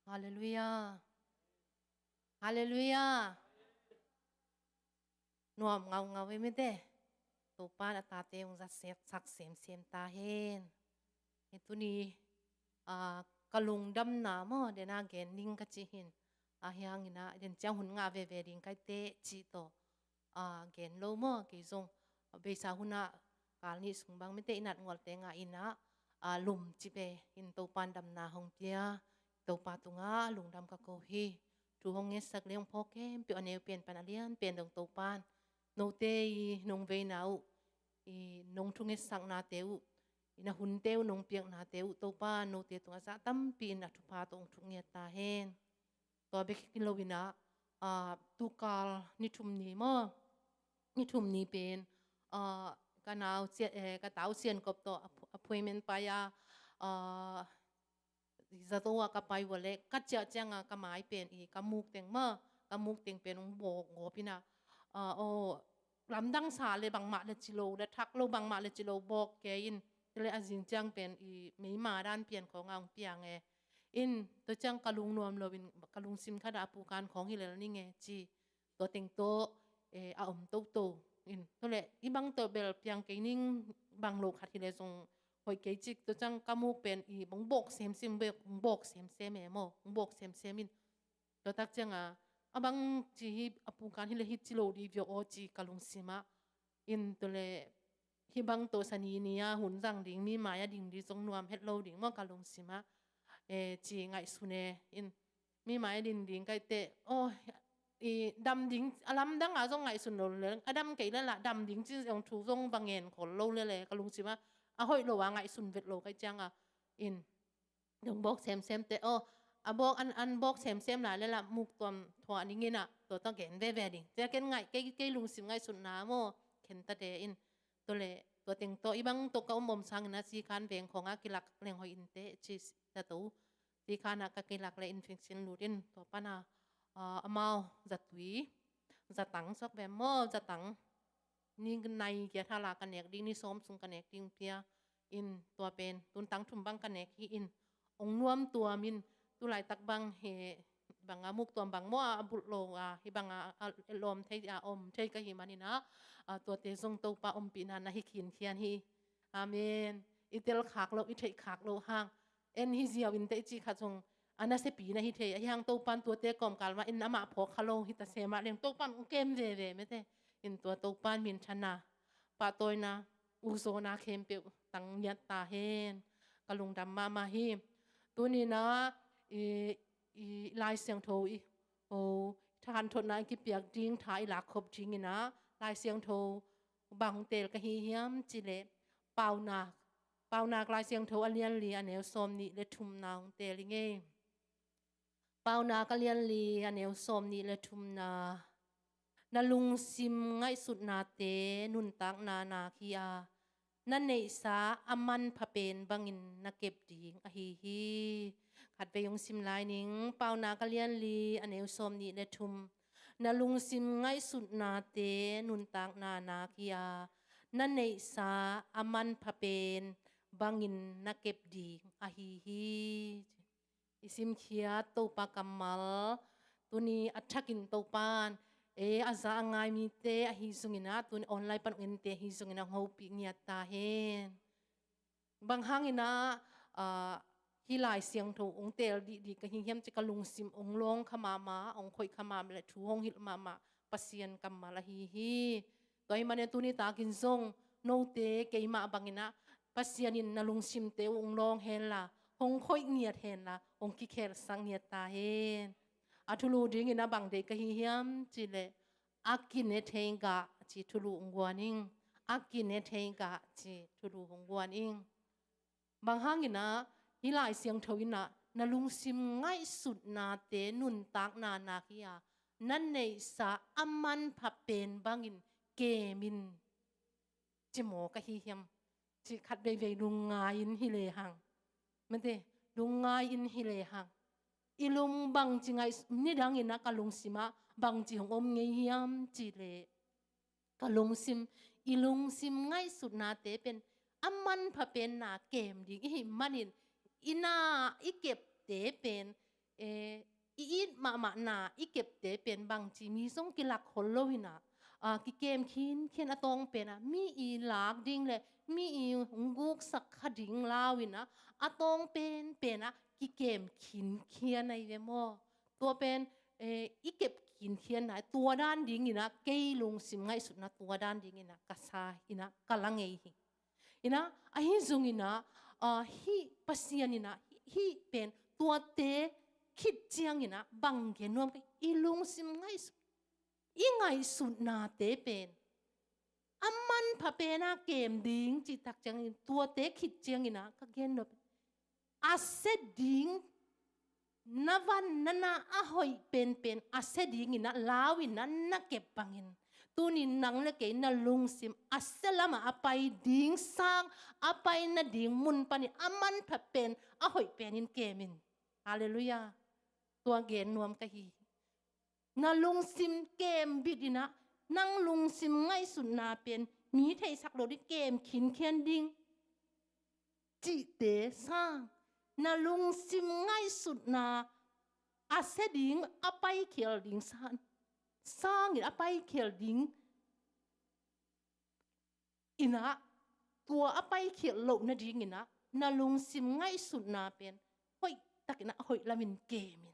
Halleluiah. Halleluiah. Nuam ngaungau ei mite. Topa in a tate hong zatsak semsem ta hen. Hih tuni, ah, ka lungdamna maw, dena gen ning ka cih hin. A hiangin ah, den ciang hun ngah veve ding ka hi teh cih tawh, ah, gen lo maw, kei zong, ah, beisa hunah kal nih sung bang mite i nat ngualte ngah in ah, ah, lum ci pe in Topa in damna hong pia, Topa tungah lungdam ka ko hi. Thu hong ngetsak le hong phawk khempeuh a neu pen pan a lian pen dong Topa in note i nong veina uh, i nong thungetsaknate uh, i na hunte uh nong piaknate uh Topa note tungah zah tampi in a thupha tawh hong thuk ngiat ta hen. Tua bek hi lo in ah, ah, tukal ni thum ni maw, ni thum ni pen, ah, ka nau Sia-, eh, ka tau Sian Kop tawh app-, appointment pai a, ah, zato ah ka pai uh leh ka ciah ciangah ka mai pen i ka muk teng maw, ka muk teng pen hong bawk gawp in ah, ah, aw, lamdang sa le bangmah le ci lo, le thak lo bangmah le ci lo bawk kei in, le a zing ciang pen i meima dan pian khawngah hong piang e. In, tua ciang ka lungnuam lo in, ka lungsim khat ah a pukan khawng hi lel ning e ci. Tua teng tawh, eh, a om toto. In, tua leh i bang tawh bel piang kei ning, bang lo khat hi leh zong hoih kei cik, tua ciang ka muk pen i bang bawk semsem, bawk, bawk semsem e maw, bawk semsem in. Tua tak ciangah, a bang ci hi a pukan hi leh hih ci lo di viau aw ci ka lungsim ah. In tua leh hih bang tawh sani ni-a hun zang ding, mi mai-ah ding ding zong nuam het lo ding maw ka lungsim ah. Eh, ci ngaihsun e. In mi mai-ah ding ding ka hih teh, aw, i dam ding, a lamdang ah zong ngaihsun lo leh, a dam kei leh lah dam ding ci zong thu zong va ngen khol lo leh leh ka lungsim ah a hoih lo a ngaihsun vet lo ka hih ciang ah. In dong bawk semsem teh, aw, a bawk an, an bawk semsem lai leh lah muktuam thuah ning in ah, tua tawh gen veve ding. Tua ken ngaih, kei, kei lungsim ngaihsutna maw, khen ta de in. Tua leh tua teng tawh, hih bang tawh ka om om sangin ah Sikhan veng khawng ah kilak leng hoih in teh, ci ta to. Sikhan ah ka kilak leh infection lut in, tua pan ah, ah, amau zatui, zatang suak ve maw, zatang ni nai kiat hala ka nek ding, ni sawm sung ka nek ding pia. In tua pen tun tang thum bang ka nek hi in, ong nuam tuam in, tu laitak bang he, bang a muktuam bang maw a bulh lo a, hih bang a, a lawm thei a om thei ka hih manin ah, a, tuate zong Topa ompihna na hi khinkhian hi. Amen. I tel khak loh, i theih khak loh hang, en hi ziau in teh i cih khat zong a nasiapi na hi thei. Ahi hang Topan tuate kawmkal mah in amah phawk kha lo hi ta se mah leng Topan ong kem veve mete. In tua Topan minthanna, pahtawina, uzawna khempeuh tang ngiat ta hen. Ka lungdam mahmah hi. Tuni-in ah i, i Lai Siangtho i, o, thahanthotna i kipiak ding, tha i lak khop dingin ah Lai Siangtho bang tel ka hi hiam cih leh, Paunak, Paunak Lai Siangtho a lian li a neu sawm nih le thumna ong tel ing ei. Paunak a lian li a neu sawm nih le thumna. Na lungsim ngaihsutnate nuntakna nak hi a, na neihsa a manpha pen bangin na kep ding ahi hi. Khatvei ong sim lai ning, Paunak a lian li a neu sawm nih le thum. Na lungsim ngaihsutnate nuntakna nak hi a, na neihsa a manpha pen bangin na kep ding ahi hi. I simkhiat Topa kammal, tuni a thakin Topan, e, a za a ngai mite ahi zongin ah, tuni online pan ong ente ahi zongin ah, hong hopih ngiat ta hen. Bang hangin ah, ah, hih Lai Siangtho ong tel dihdih ka hi hiam cih ka lungsim ong lawng kha mahmah, ong khoih kha mahmah leh thu hong hilh mahmah Pasian kammal ahi hi. Tua ahih manin tuni takin zong note keimah bangin ah Pasian in na lungsimte uh ong lawng henla, hong khoih ngiat henla, hong kikhelsak ngiat ta hen. A thulu dingin ah bang deih ka hi hiam cih leh, a kine thei gah ci thulu hong guan ing. A kine thei gah ci thulu hong guan ing. Bang hangin ah hih Lai Siangtho in ah na lungsim ngaihsutnate nuntakna nak hi a, na neihsa a manpha pen bangin kem in, ci maw ka hi hiam? Cih khat veivei lungngai in hi lehang. Mate, lungngai in hi lehang. I lung bangci ngaih, nidangin ah ka lungsim ah bangci hong om ngei hiam cih leh, ka lungsim, i lungsim ngaihsutnate pen a manpha pen na kem ding i hih manin, i na i kepte pen, eh, i it mahmah na i kepte pen bangci mi zong kilak khol lo in ah, ah, kikem khinkhian a tawng pen ah, mi i lak ding le mi i hong guksak kha ding lau in ah, a tawng penpen ah kikem khinkhian ahi ve maw? Tua pen, eh, i kep khinkhian na, tua dan dingin ah, kei lungsim ngaihsutna tua dan dingin ah ka sa in ah ka la ngei hi. In ah, ahi zongin ah, ah, hih Pasian in ah, hih, hih pen tuate khit ciangin ah bang gen nuam ka, i lungsim ngaihsut, i ngaihsutnate pen a manpha pen a kem ding cih tak ciangin, tuate khit ciangin ah ka gen nuam, a sia ding, na van na na a hoih penpen a sia dingin ah lau in ah na kep bangin, tuni nang le kei na lungsim a sia lamah a pai ding sang, a pai nading mun panin a manpha pen, a hoih penin kem in. Halleluiah. Tua gen nuam ka hi. Na lungsim kem bit in ah, nang lungsim ngaihsutna pen mi theihsak loh ding, kem khinkhian ding cihte sang, na lungsim ngaihsutna a sia ding, a paikhial ding sang, sangin a paikhial ding in ah, tua a paikhial loh nadingin ah na lungsim ngaihsutna pen hoih takin ah, hoih lamin kem in.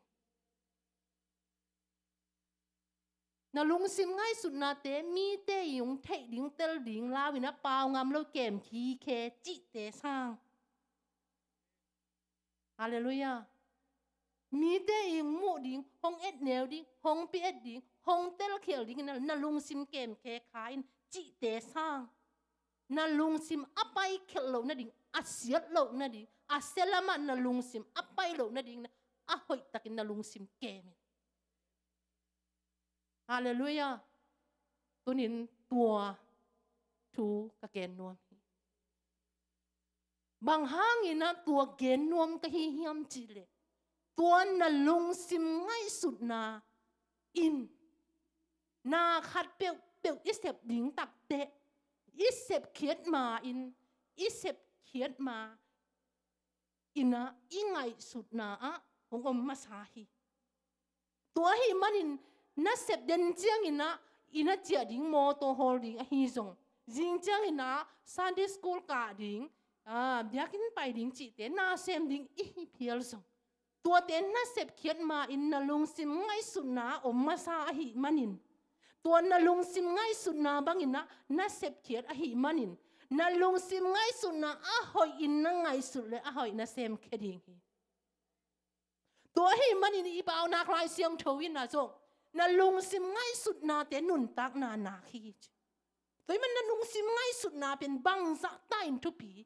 Na lungsim ngaihsutnate mite in hong theih ding, tel ding, lau in a pau ngam lo, kem khikhe cihte sang. Halleluiah. Mite in muh ding, hong etneu ding, hong pi-et ding, hong telkhial ding, na, na lungsim kemkhe kha in cihte sang. Na lungsim a paikhialh loh nading, a siat loh nading, a sia lamah na lungsim a pai loh nading, na, a hoihtakin na lungsim kem in. Halleluiah. Tunin tua thu ka gen nuam hi. Bang hangin ah tua gen nuam ka hi hiam cih leh, tua na lungsim ngaihsutna in na khat peuhpeuh i sep ding takteh, i sepkhiat ma-in, i sepkhiat ma-in ah i ngaihsutna ah hong om masa hi. Tua ahih manin na sep den ciangin ah, i na ciah ding mawtaw hawl ding ahi zong, zing ciangin ah Sunday school kah ding, ah, biakinn pai ding cihte na sem ding i hi phial zong, tuate na sepkhiat ma-in na lungsim ngaihsutna om masa ahih manin, tua na lungsim ngaihsutna bangin ah na sepkhiat ahih manin, na lungsim ngaihsutna a hoihin na ngaihsut leh a hoih na semkhia ding hi. Tua ahih manin i Paunak Lai Siangtho in ah zong na lungsim ngaihsutnate nuntakna nak hi. Tua ahih manin na lungsim ngaihsutna pen bangzah ta in thupi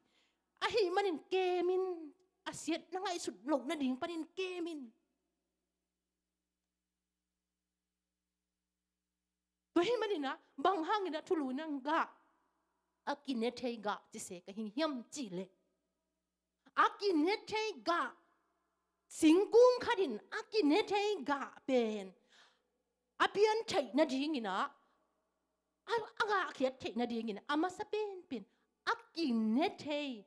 ahih manin kem in, a siat na ngaihsut loh nading panin kem in. Tua ahih manin ah bang hangin ah thulu in ah gah, a kine thei gah ci se ka hi hiam cih leh, a kine thei gah, singkung khat in a kine thei gah pen a pian theih nadingin ah, a, a gahkhiat theih nadingin a masa penpen a kine thei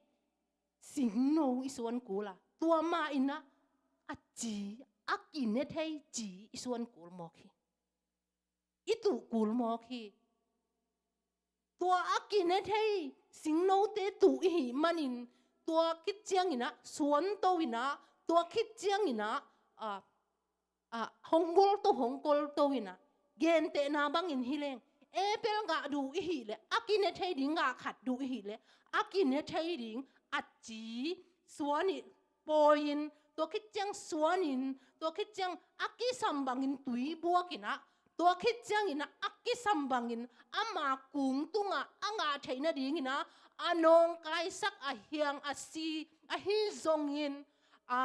singno i suan kul a, tua ma-in ah a ci, a kine thei ci i suan kul mawk hi. I tuh kul mawk hi. Tua a kine thei singnote tuh i hih manin, tua khit ciangin ah suanto in ah, tua khit ciangin ah, ah, ah, hong golto, hong golto in ah, gentehna bangin hi leng, apple gah duh i hih leh, a kine thei ding gah khat duh i hih leh, a kine thei ding a ci suan i pawi-in, tua khit ciang suanin, tua khit ciang a kisam bangin tui buak in ah, tua khit ciangin ah a kisam bangin ama kung tungah a gah theih nadingin ah, a nawngkaisak a hiang a si ahi zongin, a,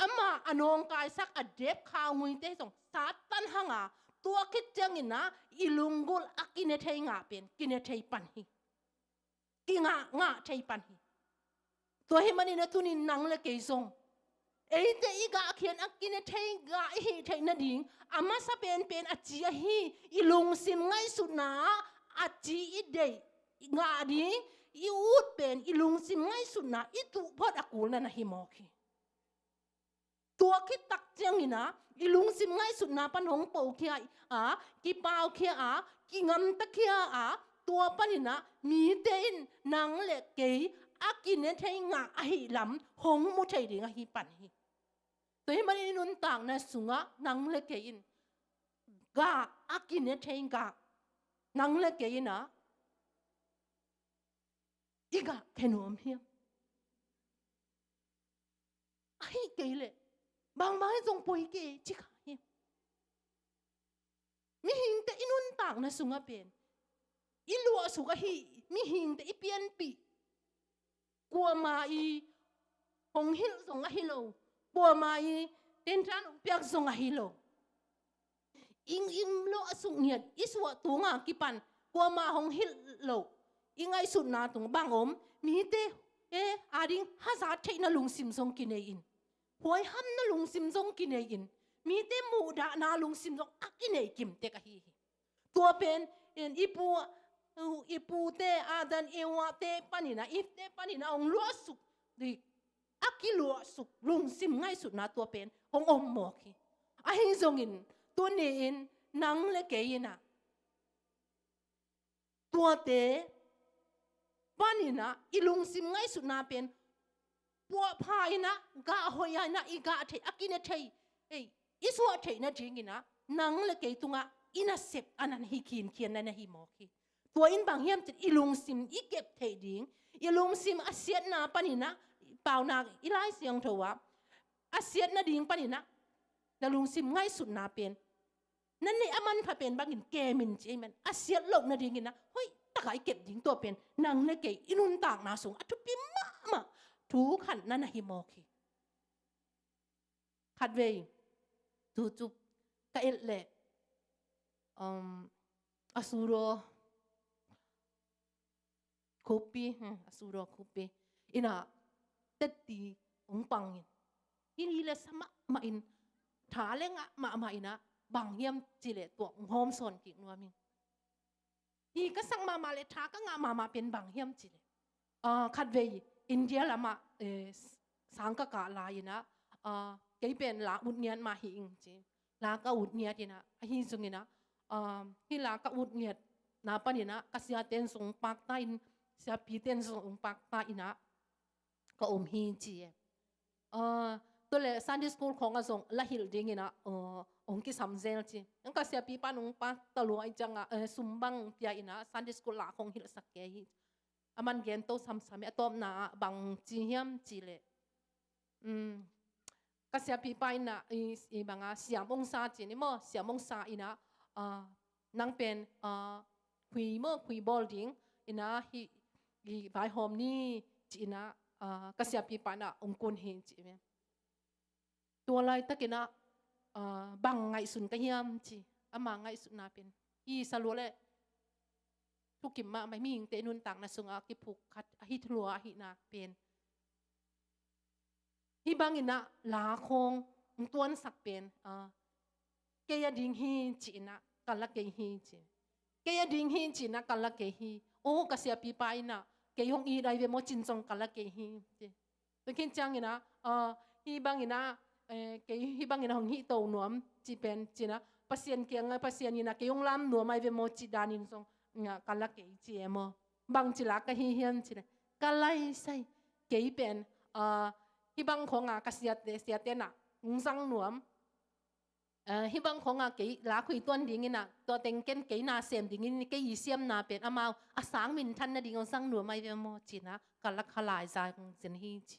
ama a nawngkaisak a dep khauhuite zong Satan hang a, tua khit ciangin ah i lunggulh a kine thei ngah pen kine thei pan hi. Kingah ngah thei pan hi. Tua ahih manin ah tunin nang le kei zong, eite i gahkhiat a kine thei gah i hih theih nading, a masa penpen a ci ahi, i lungsim ngaihsutna ah a ci i deih, i ngah ding, i ut pen i lungsim ngaihsutna i tuh phot a kul na na hi mawk hi. Tua khit tak ciangin ah i lungsim ngaihsutna pan hong pokhia a, kipaukhia a, kingamtakhia a, tua panin ah mite in nang le kei a kine thei ngah ahih lam hong mu thei ding ahi pan hi. Tua ahih manin i nuntakna sungah nang le kei in gah, a kine thei gah, nang le kei in ah i gahkhia nuam hiam? Ahih kei leh bangmah in zong poi kei ci kha hiam? Mihingte i nuntakna sungah pen i luahsuk ahi, mihingte i pianpih, kuamah in hong hilh zong ahi lo, kuamah in tentan hong piak zong ahi lo. I, i luahsuk ngiat, i suah tung a kipan kuamah hong hilh loh i ngaihsutna tung bang om, mite, eh, ading hazat theihna lungsim zong kinei in, huaihamna lungsim zong kinei in, mite muhdahna lungsim zong a kinei kimtek ahi hi. Tua pen, en, i pu, i pute Adam Eva te panin ah, Eve te panin ah hong luahsuk ding, a kiluahsuk lungsim ngaihsutna tua pen hong om mawk hi. Ahi zongin tuni-in nang le kei in ah tuate panin ah i lungsim ngaihsutna pen puahpha in ah, gah hoih in ah, i gah theih, a kine thei, ei, i suah theih nadingin ah nang le kei tungah i nasep a na hi khinkhian na na hi mawk hi. Tua in bang hiam cih i lungsim i kep theih ding, i lungsim a siatna panin ah, Paunak i Lai Siangtho ah, a siat nading panin ah, na lungsim ngaihsutna pen, na neih a manpha pen bangin kem in ci ahih man, a siat loh nadingin ah hoih takin i kep ding tua pen nang le kei i nuntakna sung a thupi mahmah thu khat na na hi mawk hi. Khatvei, tu cu ka et leh, um, a sudaw khupi, hmm, a sudaw khupi in ah tetti hong pang in, hi le sa mahmah in, tha le ngah mahmah in ah, bang hiam cih leh tua hong hawm sawn kik nuam ing. Hi ka sak mahmah le tha ka ngah mahmah pen bang hiam cih leh, ah, khatvei India lamah, eh, sang ka kah lai in ah, ah, kei pen la ut ngiat mah hi ing ci. La ka ut ngiat in ah, ahi zongin ah, ah, hi la ka ut ngiatna panin ah ka siate in zong pakta in, siapite in zong pakta in ah ka om hi ci e. Ah, tua leh Sunday school khawng ah zong la hilh dingin ah, ah, hong kisam zel ci. Ang ka siapipa in hong pakta lua ahih ciangin ah, eh, sum bang pia in ah Sunday school la khawng hilhsak kei hi. A man gen to samsam hi, a tawpna ah bang ci hiam cih leh, um, ka siapipa in ah, i, i bang a siam hong sa ci ni maw, siam hong sa in ah, ah, nang pen, ah, khui maw, khui bawl ding in ah hi, i vaihawm ni ci in ah, ah, ka siapipa in ah hong kun hi ci hi. Tua laitakin ah, ah, bang ngaihsun ka hiam ci, ama ngaihsutna pen, i sa lua leh thukim mahmah, mihingte i nuntakna sungah a kiphuk khat ahi lua ahihna pen. Hih bangin ah la khawng hong tuansak pen, ah, kei a ding hi ci in ah ka la kei hi ci. Kei a ding hi ci in ah ka la kei hi. Oh, ka siapipa in ah kei hong it ahi ve maw ci in zong ka la kei hi ci. Tua khit ciangin ah, ah, hih bangin ah, eh, kei hih bangin ah hong hih to nuam ci pen ci in ah, Pasian kiangah, Pasian in ah kei hong lam nuam ahi ve maw cih danin zong, ah, ka la kei ci e maw. Bangci la ka hi hiam cih leh, ka laisai, kei pen, ah, hih bang khawng ah ka siate, siate in ah hong zang nuam. Ah, hih bang khawng ah kei la khui tuan dingin ah, tua teng ken kei na sem dingin, kei i siamna pen amau a sang minthan nading hong zang nuam ahi ve maw ci in ah ka la kha lai zang zen hi ci.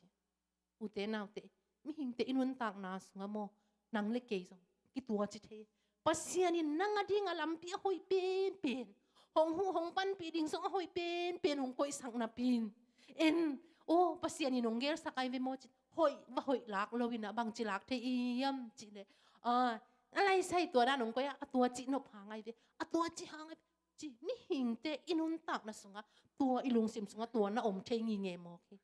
Ute naute, mihingte i nuntakna sungah maw, nang le kei zong kituaci thei. Pasian in nang a ding a lampi a hoih penpen, hong huh hong panpih ding zong a hoih penpen hong koihsak napi in, en, oh, Pasian in hong gelsak ahi ve maw ci in, hoih va hoih lak lo in ah bangci lak thei i hiam cih leh, ah, a laisai tua dan hong koih a, a tuaci nop hang ahi ve, a tuaci hang ahi ve ci, mihingte i nuntakna sungah, tua i lungsim sungah tua na om thei ngingei mawk hi.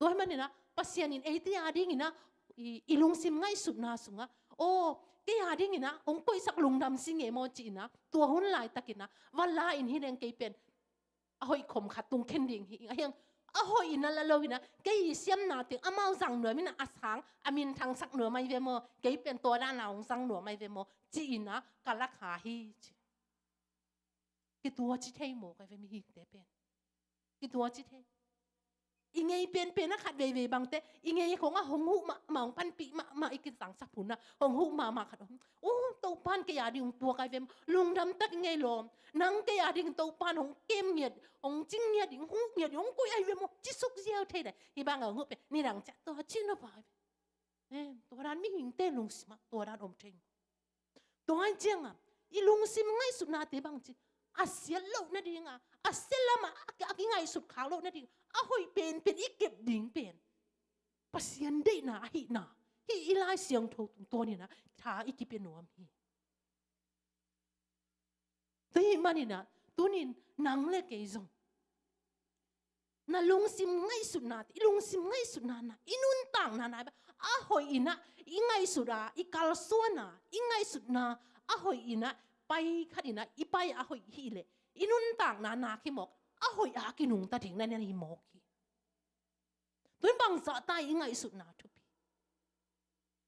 Tua ahih manin ah Pasian in eite a dingin ah, i, i lungsim ngaihsutna sungah, oh, kei a dingin ah hong koihsak lungdam si ngei maw ci in ah, tua hun laitakin ah va la in hi leng kei pen a hoih khom khat tung khen ding hi ing. A hiang, a hoih in ah la lo in ah, kei i siamna teng amau zang nuam in ah, a sang a minthangsak nuam ahi ve maw, kei pen tua dan a hong zang nuam ahi ve maw ci in ah ka la kha hi ci. Kituaci thei mawk ahi ve mihingte pen. Kituaci thei. I ngei penpen a khat veivei bangte, i ngei khawng ah hong huh mahmah, hong panpih mahmah, i kizangsak hun ah hong huh mahmah khat om. Oh, Topa'n kei a ding hong puak ahi ve maw, lungdam tak i ngei lawm. Nang kei a ding Topa'n hong kem ngiat, hong cing ngiat ding, huh ngiat ding, hong koih ahi ve maw ci suk ziau thei lai. Hih bang a hong huh pen nidang ciang tua ci nop ahi ve. Eh, tua dan mihingte lungsim ah tua dan om thei. Tua ahih ciangin i lungsim ngaihsutnate bangci, a siat loh nading a, a sia lam ah a, a kingaihsut khak loh nading a, a hoih penpen i kep ding pen Pasian deihna ahihna, hih i Lai Siangtho tungtawn in ah tha i kipia nuam hi. Tua ahih manin ah, tuni-in nang le kei zong na lungsim ngaihsutna, i lungsim ngaihsutna na, i nuntakna na, a hoih in ah i ngaihsut a, i kalsuan a, i ngaihsutna a hoih in ah pai khat in ah i pai a hoih hi leh, i nuntakna na khia mawk, a hoih a kinungta ding na na hi mawk hi. Tua in bangzah ta i ngaihsutna thupi.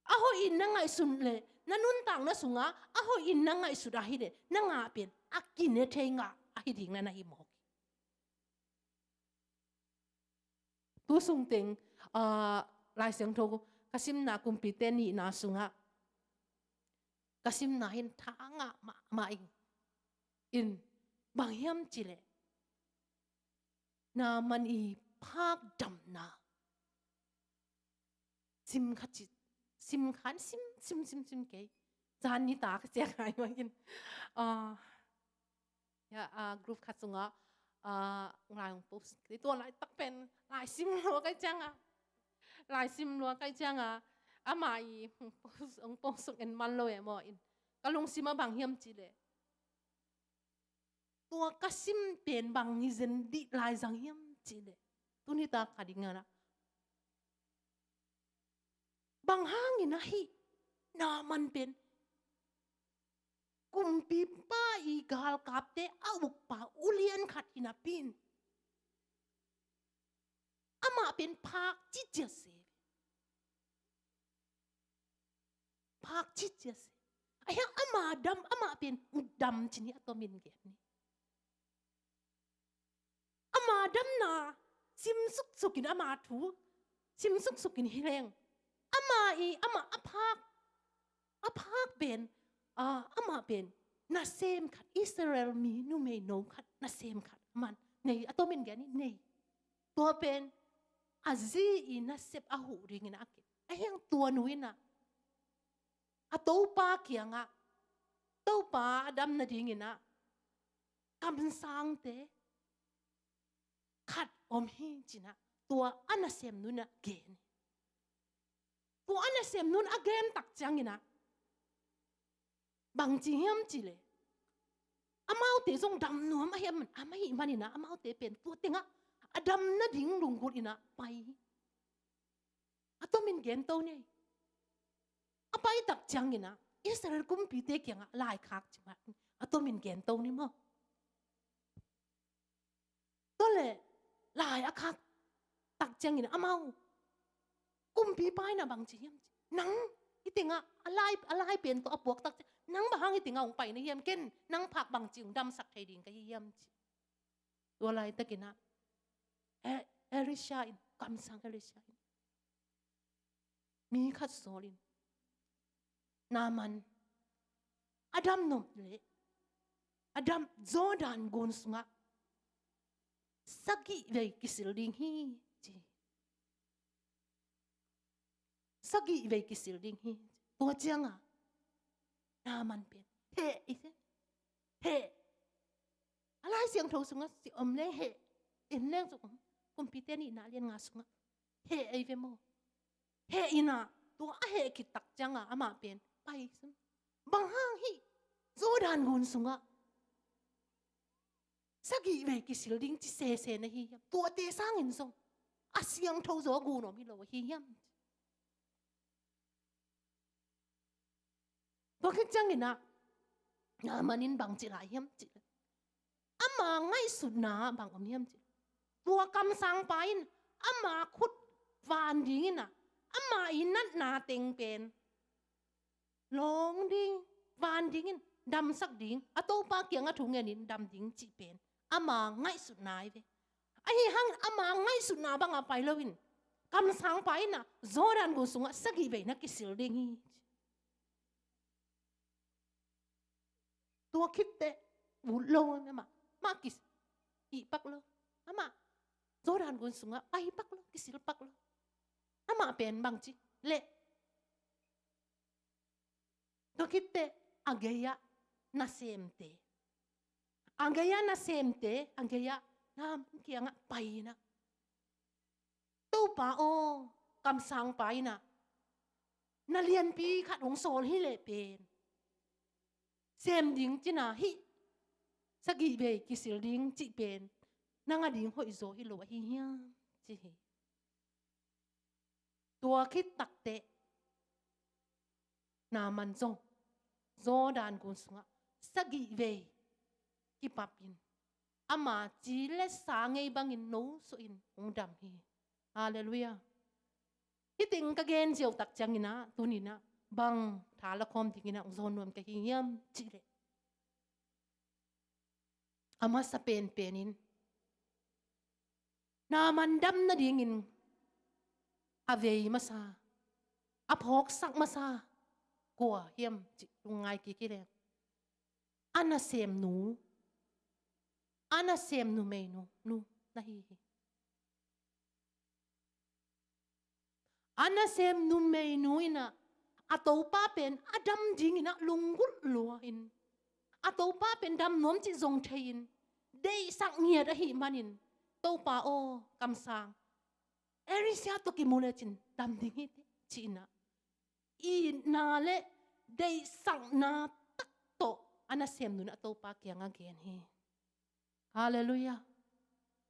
A hoih in na ngaihsun leh, na nuntakna sungah a hoih in na ngaihsut ahi leh, na ngah pen a kine thei ngah ahi ding na na hi mawk hi. Tu sungteng, ah, Lai Siangtho ka simna Kumpite nihna sungah a simna in tha a ngah mahmah in, in bang hiam cih leh Naaman i phak damna sim kha ci, sim khan sim sim sim sim kei. Zan nitak ciang ai mah in, ah, ya, ah, group khat sungah, ah, lai hong post kei, tua laitak pen lai sim lua kei ciangah, lai sim lua kei ciangah, amah i hong post, hong post suk en man lo e maw in, ka lungsim ah bang hiam cih leh, tua ka sim pen bang hi zen dih lai zang hiam cih leh, tuni tak a ding ah bang hangin ahi, Naaman pen kumpipa i galkapte a ukpa ulian khat hi napi in, amah pen phak cicia se. Phak cicia se. Ahi hang ama dam, amah pen dam ci ni, a tomin gen ni. Ama damna sim suksuk in, ama thu sim suksuk in hi leng, ama i, ama a phak, a phak pen, ah, amah pen nasem khat, Israel mi numeino khat, nasem khat aman nei, a tomin gen ni, nei. Tua pen a zi i nasep a huh dingin a kit. Ahi hang tua nu in ah a topa kiangah, topa a dam nadingin ah kamsangte khat om hi ci-in ah tua a nasemnu in ah gen hi. Tua a nasemnu in a gen tak ciangin ah bang ci hiam cih leh, amaute zong dam nuam ahih man, amah ahih manin ah amaute pen tua tengah a dam nading lunggulh in ah pai hi. A tomin gen to ni. A pai tak ciangin ah Israel kumpite kiangah lai khak ci mah, a tomin gen to ni maw. Tua leh lai a khak tak ciangin amau kumpipa in ah bang ci hiam cih, nang hih tengah a lai, a lai pen tawh a puak tak ciang, nang bang hang hih tengah hong pai na hiam, ken nang phak bangci hong damsak thei ding ka hi hiam ci. Tua laitakin ah E-, Elisha in, kamsang Elisha in mi khat sawl in, Naaman a dam nop leh a dam, Jordan gun sungah sagih vei kisil ding hi ci. Sagih vei kisil ding hi. Tua ciangah Naaman pen heh i ve. Heh. A Lai Siangtho sungah ci om leh heh. En leng zong om. Kumpite nihna lian nga sungah heh i ve maw. Heh in ah tua a heh khit tak ciangah amah pen pai sung. Bang hang hih Jordan gun sungah sagih vei kisil ding ci sese na hi hiam? Tuate sangin zong a siangtho zaw gun om hi lo ahi hiam? Tua khit ciangin ah Naaman in bang ci lai hiam cih leh, ama ngaihsutna bang om hiam cih leh, tua kamsangpa in ama khut van dingin ah ama i natna teng pen lawng ding, van dingin damsak ding, a topa kiangah thu ngenin dam ding cih pen ama ngaihsutna hi ve. Ahi hang ama ngaihsutna bangah pai loin kamsangpa in ah Jordan gun sungah sagih vei na kisil ding hi. Tua khit teh ut lo amah, mah kis, ih pak lo. Amah Jordan gun sungah pai pak lo, kisil pak lo. Amah pen bangci leh, tua khit teh a gei-ah nasemte, a gei-ah nasemte, a gei-ah Naaman kiangah pai in ah, Topa aw, kamsangpa in ah na lianpi khat hong sawl hi leh pen sem ding ci-in ah hih sagih vei kisil ding cih pen nang ading hoih zaw hi lo ahi hiam ci hi. Tua khit tak teh Naaman zong Jordan gun sungah sagih vei kipap in ama ci le sa ngei bangin no suahin hong dam hi. Halleluiah. Hih teng ka gen ziau tak ciangin ah tuni-in ah bang tha la khawm dingin ah hong zawn nuam ka hi hiam cih leh, a masa penpen in Naaman dam nadingin a vei masa, a phawksak masa, kua hiam cih lungngai kik hi leng, a nasemnu, a nasem numeinu, nu na hi hi. A nasem numeinu in ah, a topa pen a dam dingin ah lunggulh lua-in, a topa pen dam nuam cih zong thei-in, deihsak ngiat ahih manin, Topa aw, kamsang, Elisa tawh kimu lecin dam ding hi teh, ci-in ah, itna le deihsakna tak tawh a nasemnu in a topa kiangah gen hi. Halleluiah.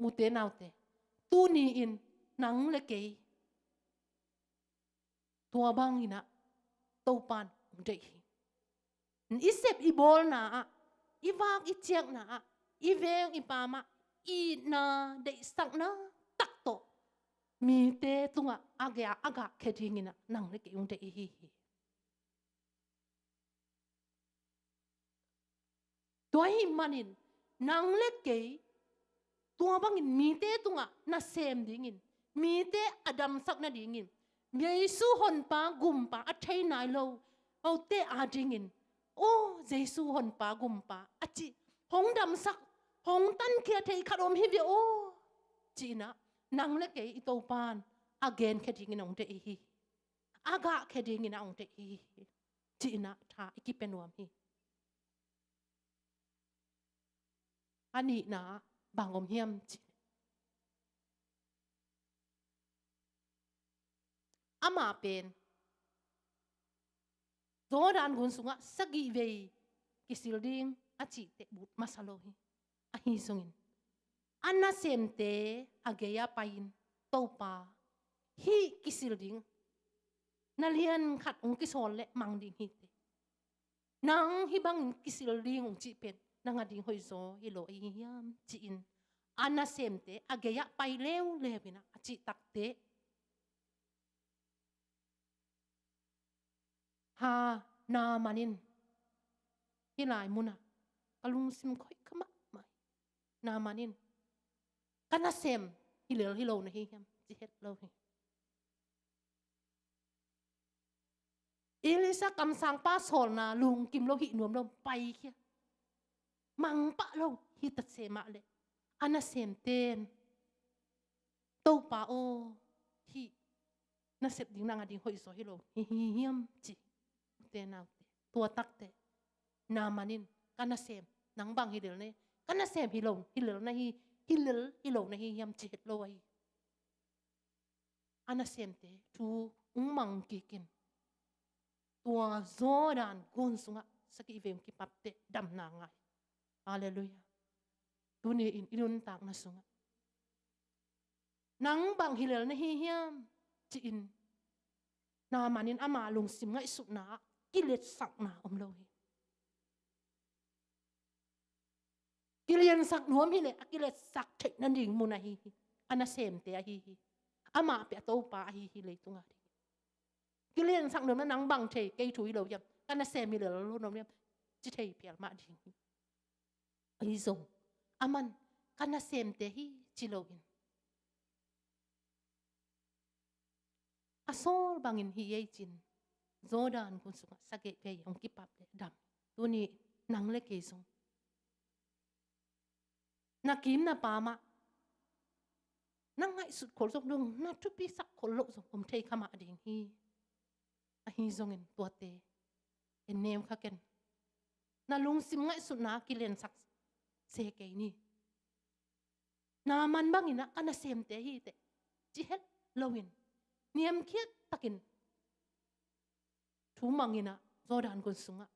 Ute naute, tuni-in nang le kei tua bangin ah Topa in hong deih hi. I sep i bawlna ah, i vak i ciakna ah, i veng i paam ah, itna, deihsakna tak tawh mite tungah a gah, a gahkhia dingin ah nang le kei hong deih i hi hi. Tua ahih manin, nang le kei tua bangin mite tungah nasem dingin, mite a damsak nadingin, Jesu Honpa Gumpa a thei nai lo, aute adingin, "Aw, Jesu Honpa Gumpa," a cih, "Hong damsak, hong tankhia thei khat om hi ve aw," ci-in ah nang le kei i Topa in a genkhia dingin hong deih i hi hi. A gahkhia dingin ah hong deih i hi hi, ci-in ah tha i kipia nuam hi. A nihna ah bang om hiam cih leh, amah pen Jordan gun sungah sagih vei kisil ding a cih teh but masa lo hi. Ahi zongin, a nasemte a gei-ah pai-in, "Topa, hih kisil ding na lian khat hong kisawl leh mang ding hi teh. Nang hih bangin kisil ding hong cih pen nang ading hoihzaw hi lo ahi hiam?" ci-in a nasemte a gei-ah pai leuleu in ah a cih takteh, ha, Naaman in, "Hih lai munah ka lungsim khoih kha mahmah hi. Naaman in, ka nasem hi lel hi lo na hi hiam?" ci het lo hi. Elisa kamsangpa sawlna lungkim lo, hih nuam lo, paikhia. Mang pah lo hi ta se mah leh, a nasemte in, "Topa aw, hih na sep ding nang ading hoihzaw hi lo hi, hi hiam?" ci. Ute naute, tua takteh Naaman in, "Ka nasem, nang bang hi lel na hi, ka nasem hi lo, hi lel na hi, hi lel hi lo na hi hiam?" ci het lo ahi. A nasemte thu hong mang kikin, tua Jordan gun sungah sagih vei hong kipatteh damna ngah hi. Halleluiah. Tuni-in i nuntakna sungah, "Nang bang hi lel na hi hiam?" ci-in Naaman in ama lungsim ngaihsutna ah kiletsakna om lo hi. Kiliansak nuam hi leh a kiletsak theih nading mun ahi hi. A nasemte ahi hi. Amah pen a Topa ahi hi, leitung a ding. Kiliansak nuam leh, "Nang bang thei, kei thu hi lo hiam, ka nasem hi lel lo nuam hiam?" ci thei phial mah ding hi. Ahi zong, aman, "Ka nasemte hi," ci loin, a sawl bangin hi ei cin, Jordan gun sungah sagih vei hong kipap leh dam. Tuni nang le kei zong, na kim na pam ah, na ngaihsut khol zong dong, na thupisak khol loh zong om thei kha mah ding hi. Ahi zongin tuate en nem kha ken. Na lungsim ngaihsutna kiliansak se kei ni. Naaman bangin ah ka nasemte hi teh ci het loin, niamkhiat takin thu mangin ah Jordan gun sungah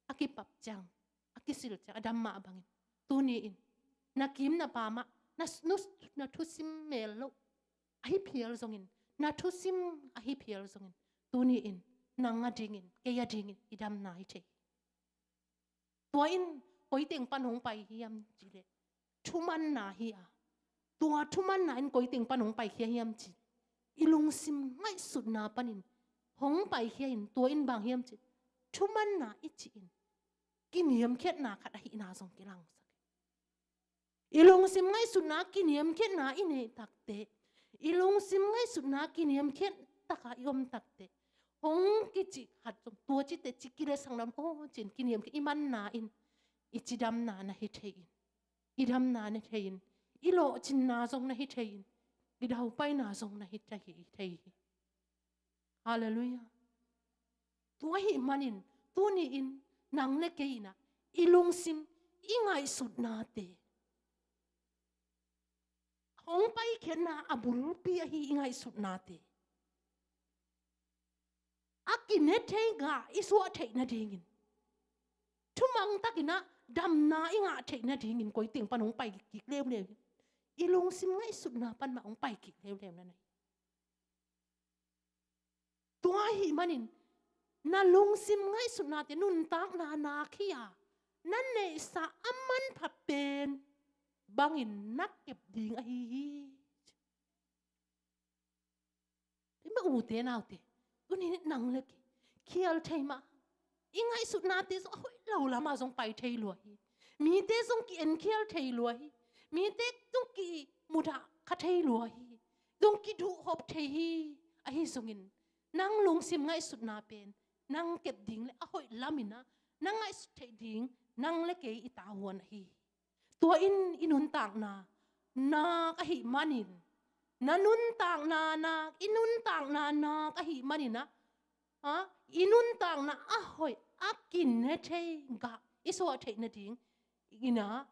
a kipap ciang, a kisil ciang, a dam mah bangin, tuni-in na kim na pam ah, na, nu, na thusim mel loh ahi phial zongin, na thusim ahi phial zongin, tuni-in nang adingin, kei adingin i damna hi thei hi. Tua in koi teng pan hong pai hiam cih leh, thumanna hi a. Tua thumanna in koi teng pan hong paikhia hiam cih leh, i lungsim ngaihsutna panin hong paikhia in, tua in bang hiam cih leh, thumanna i cih in kiniamkhiatna khat ahihna zong kilangsak. I lungsim ngaihsutna kiniamkhiatna i neih takteh, i lungsim ngaihsutna kiniamkhiat taka i om takteh, Hong kici khat zong tua cite ci kilesang lam aw cin kiniam kei i manna in i cidamna na hi thei in, i damna na thei in, i lawhcinna zong na hi thei in, i daupaina zong na hi thei hi. Halleluiah. Tua ahih manin tuni-in nang le kei in ah i lungsim, i ngaihsutnate, hong paikhiatna a bulpi ahi i ngaihsutnate a kine thei gah i suah theih nadingin, thumang takin ah damna i ngah theih nadingin koi teng pan hong pai kik leuleu hi. I lungsim ngaihsutna pan mah hong pai kik leuleu na hi. Tua ahih manin na lungsim ngaihsutnate nuntakna nak hi a, na neihsa a manpha pen bangin na kep ding ahi hi. Tua i mah ute naute, tuni nang le kei khial thei mah, i ngaihsutnate zong a hoih lo lamah zong pai thei lua hi. Mite zong ki-enkhial thei lua hi. Mite zong kimudah kha thei lua hi. Zong kiduhhop thei hi. Ahi zongin nang lungsim ngaihsutna pen nang kep ding le a hoih lamin ah na ngaihsut theih ding nang le kei i tavuan ahi hi. Tua in i nuntakna nak ahih manin, na nuntakna nak, i nuntakna nak ahih manin ah, ha, i nuntakna a hoih a kine thei gah i suah theih nading in ah,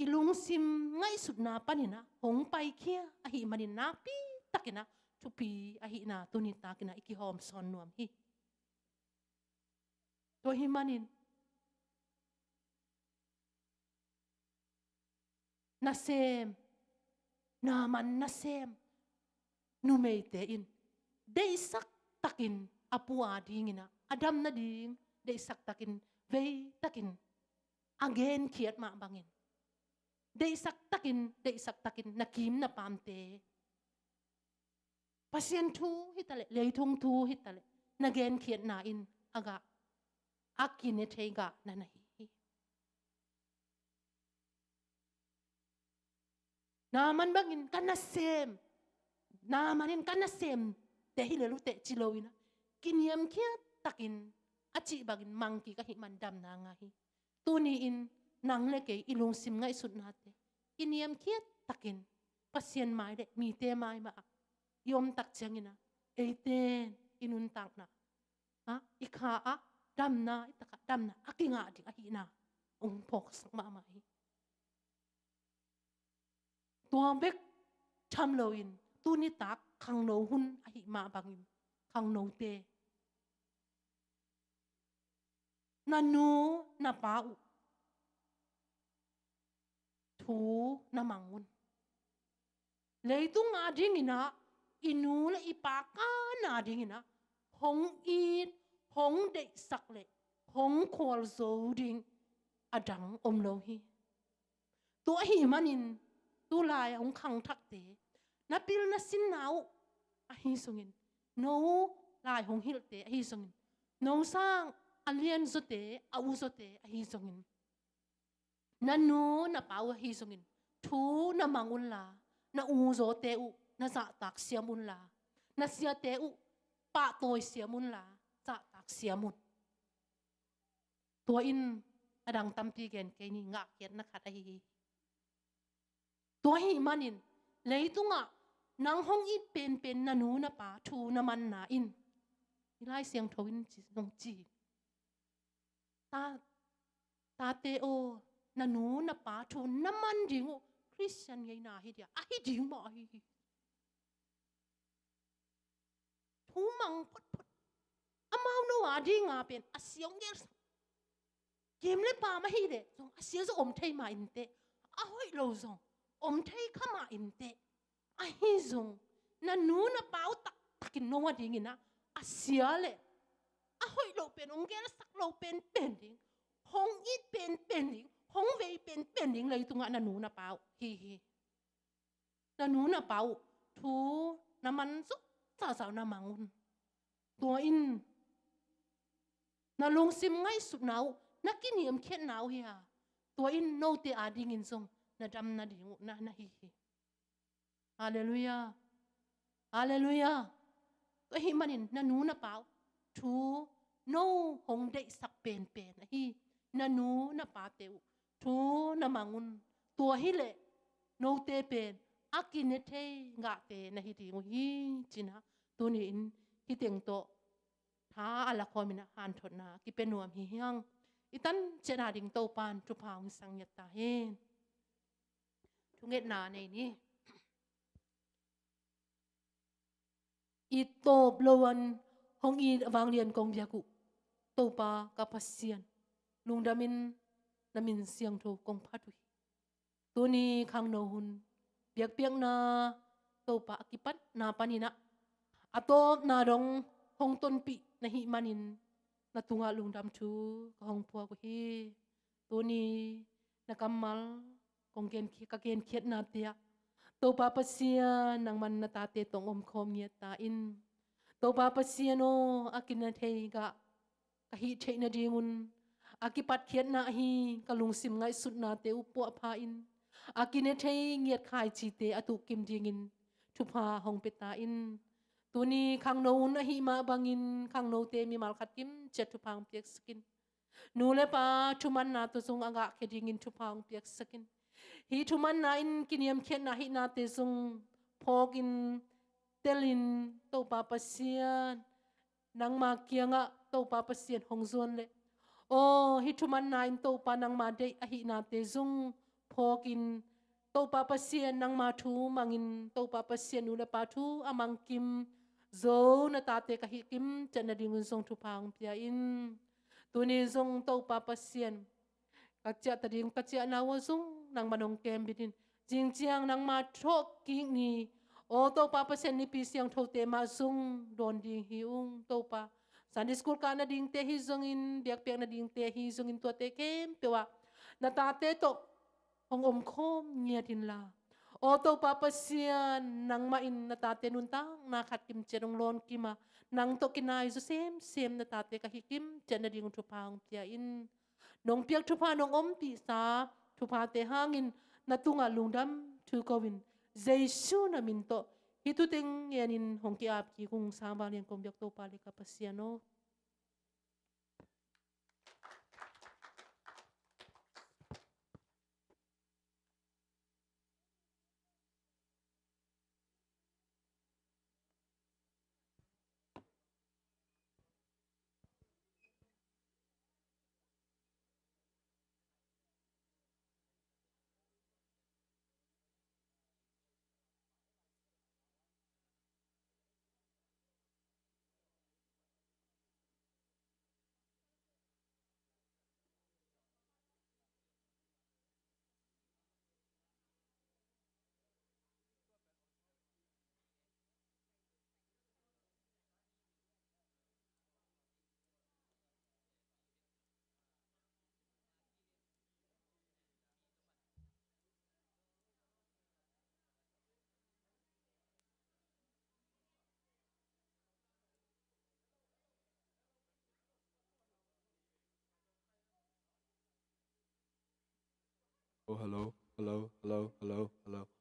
i lungsim ngaihsutna panin ah hong paikhia ahih manin nakpi takin ah thupi ahihna tuni takin ah i kihawmsawn nuam hi. Tua ahih manin nasem, Naaman nasem numeite in deihsak takin a pu a dingin ah a dam nading deihsak takin, vei takin a genkhiat mah bangin, deihsak takin, deihsak takin na kim na pamte Pasian thu hi taleh, leitung thu hi taleh, na genkhiatna in a gah, a kine thei gah na na hi hi. Naaman bangin ka nasem, Naaman in ka nasem te hi lel uh teh ci lo in ah, kiniamkhiat takin a cih bangin mang kik ahih man damna ngah hi. Tuni-in nang le kei i lungsim ngaihsutnate kiniamkhiat takin Pasian mai le mite mai mah ah i om tak ciangin ah, eite in i nuntakna ah, i kha ah damna, i tak ah damna a kingah ding ahihna hong phawksak mahmah hi. Tua bek tham loin tuni tak khangno hun ahih mah bangin khangnote, na nu na pa uh thu na mang un. Leitung a dingin ah, i nu le i pa kan a dingin ah hong it, hong deihsak le hong khualzo ding a dang om lo hi. Tua ahih manin tulai a hong khangthakte, na pil na sinna uh ahi zongin, no lai hong hilhte ahi zongin, no sang a lianzawte, a uzawte ahi zongin, na nu na pa uh ahi zongin thu na mang unla, na uzawte uh na zahtak siam unla, na siate uh pahtawi siam unla, zahtak siam un. Tua in a dang tampi gen kei ni, ngahkhiatna khat ahi hi. Tua ahih manin leitungah nang hong it penpen na nu na pa thu na manna in, i Lai Siangtho in ci, nong ci hi. Ta, tate aw, na nu na pa thu na man ding uh Khristian ngeina hi dia, ahi ding mah ahi hi. Thu mang photphot. Amau no a dinga pen a sia hong gelsak. Kem le pam ahih leh zong a sia zong om thei mah inteh. A hoih lo zong om thei kha mah inteh. Ahi zong na nu na pa uh taktakin no a dingin ah, a sia le a hoih lo pen hong gelsak lo penpen ding, hong it penpen ding, hong vei penpen ding leitungah na nu na pa uh hi hi. Na nu na pa uh thu na man zawh zawhzawh na mang un. Tua in na lungsim ngaihsutna uh, na kiniamkhiatna uh hi a, tua in note a dingin zong na dam nading uh na, na hi hi. Halleluiah. Halleluiah. Tua ahih manin na nu na pa uh thu no hong deihsak penpen ahi. Na nu na pate uh thu na mang un. Tua hileh note pen a kine thei ngahte na hi ding uh hi, ci-in ah tuni-in hih teng tawh tha a lakhawm in ah hanthotna kipia nuam hi hang. I tan ciatna ding Topa'n thupha hong sang ngiat ta hen. Thungetna nei ni. It tawp lo-in hong it a vanglian kong biak uh Topa ka Pasian, lungdamin na min siangtho kong phat uh hi. Tuni khangno hun biakpiakna Topa a kipatna panin ah a tawpna dong hong tonpih na hih manin na tungah lungdam thu ka hong phuak uh hi. Tuni na kammal kong gen, ka genkhiatnate ah Topa Pasian, nangman na tate tawh hong omkhawm ngiat ta in. Topa Pasian aw, a kine thei ngah ka hih theih nadingun a kipatkhiatna ahi ka lungsim ngaihsutnate uh puahpha in, a kine thei ngiat khaici te a tuhkim dingin thupha hong pia ta in. Tuni khangno hun ahih mah bangin khangnote mimal khat kim ciat thupha hong piaksak in. Nu le pa thumanna tawh zong a ngahkhia dingin thupha hong piaksak in. Hih thumanna in kiniamkhiatna ahihnate zong phawkin telin Topa Pasian, nangma kiangah Topa Pasian hong zuan leh, aw, hih thumanna in Topa nangma deih ahihnate zong phawkin Topa Pasian nangma thu mangin Topa Pasian nu le pa thu a mangkim zo na tate ka hih kim ciat nadingun zong thupha hong pia in. Tuni zong Topa Pasian ka ciah ta ding ka ciahna uh ah zong nangman hong kembit in. Zing ciang nangma thawhkik ni, aw Topa Pasian, Nipi siangthote mah zong dawn ding hi ung Topa. Sunday school kah nadingte hi zongin, biakpiak nadingte hi zongin, tuate khempeuh ah na tate tawh hong omkhawm ngiat inla, aw Topa Pasian, nangmah in na tate nuntakna khat kim ciat hong lawn kim a, nang tawh kinai zaw semsem na tate ka hih kim ciat nading thupha hong pia in. Nong piak thupha nong ompihsa thuphate hangin na tungah lungdam thu ko-in, Jesu na min tawh hih thuteng ngenin hong ki-ap kik ung. Sangvanglian kong biak Topa le ka Pasian aw. Oh, hello, hello, hello, hello, hello.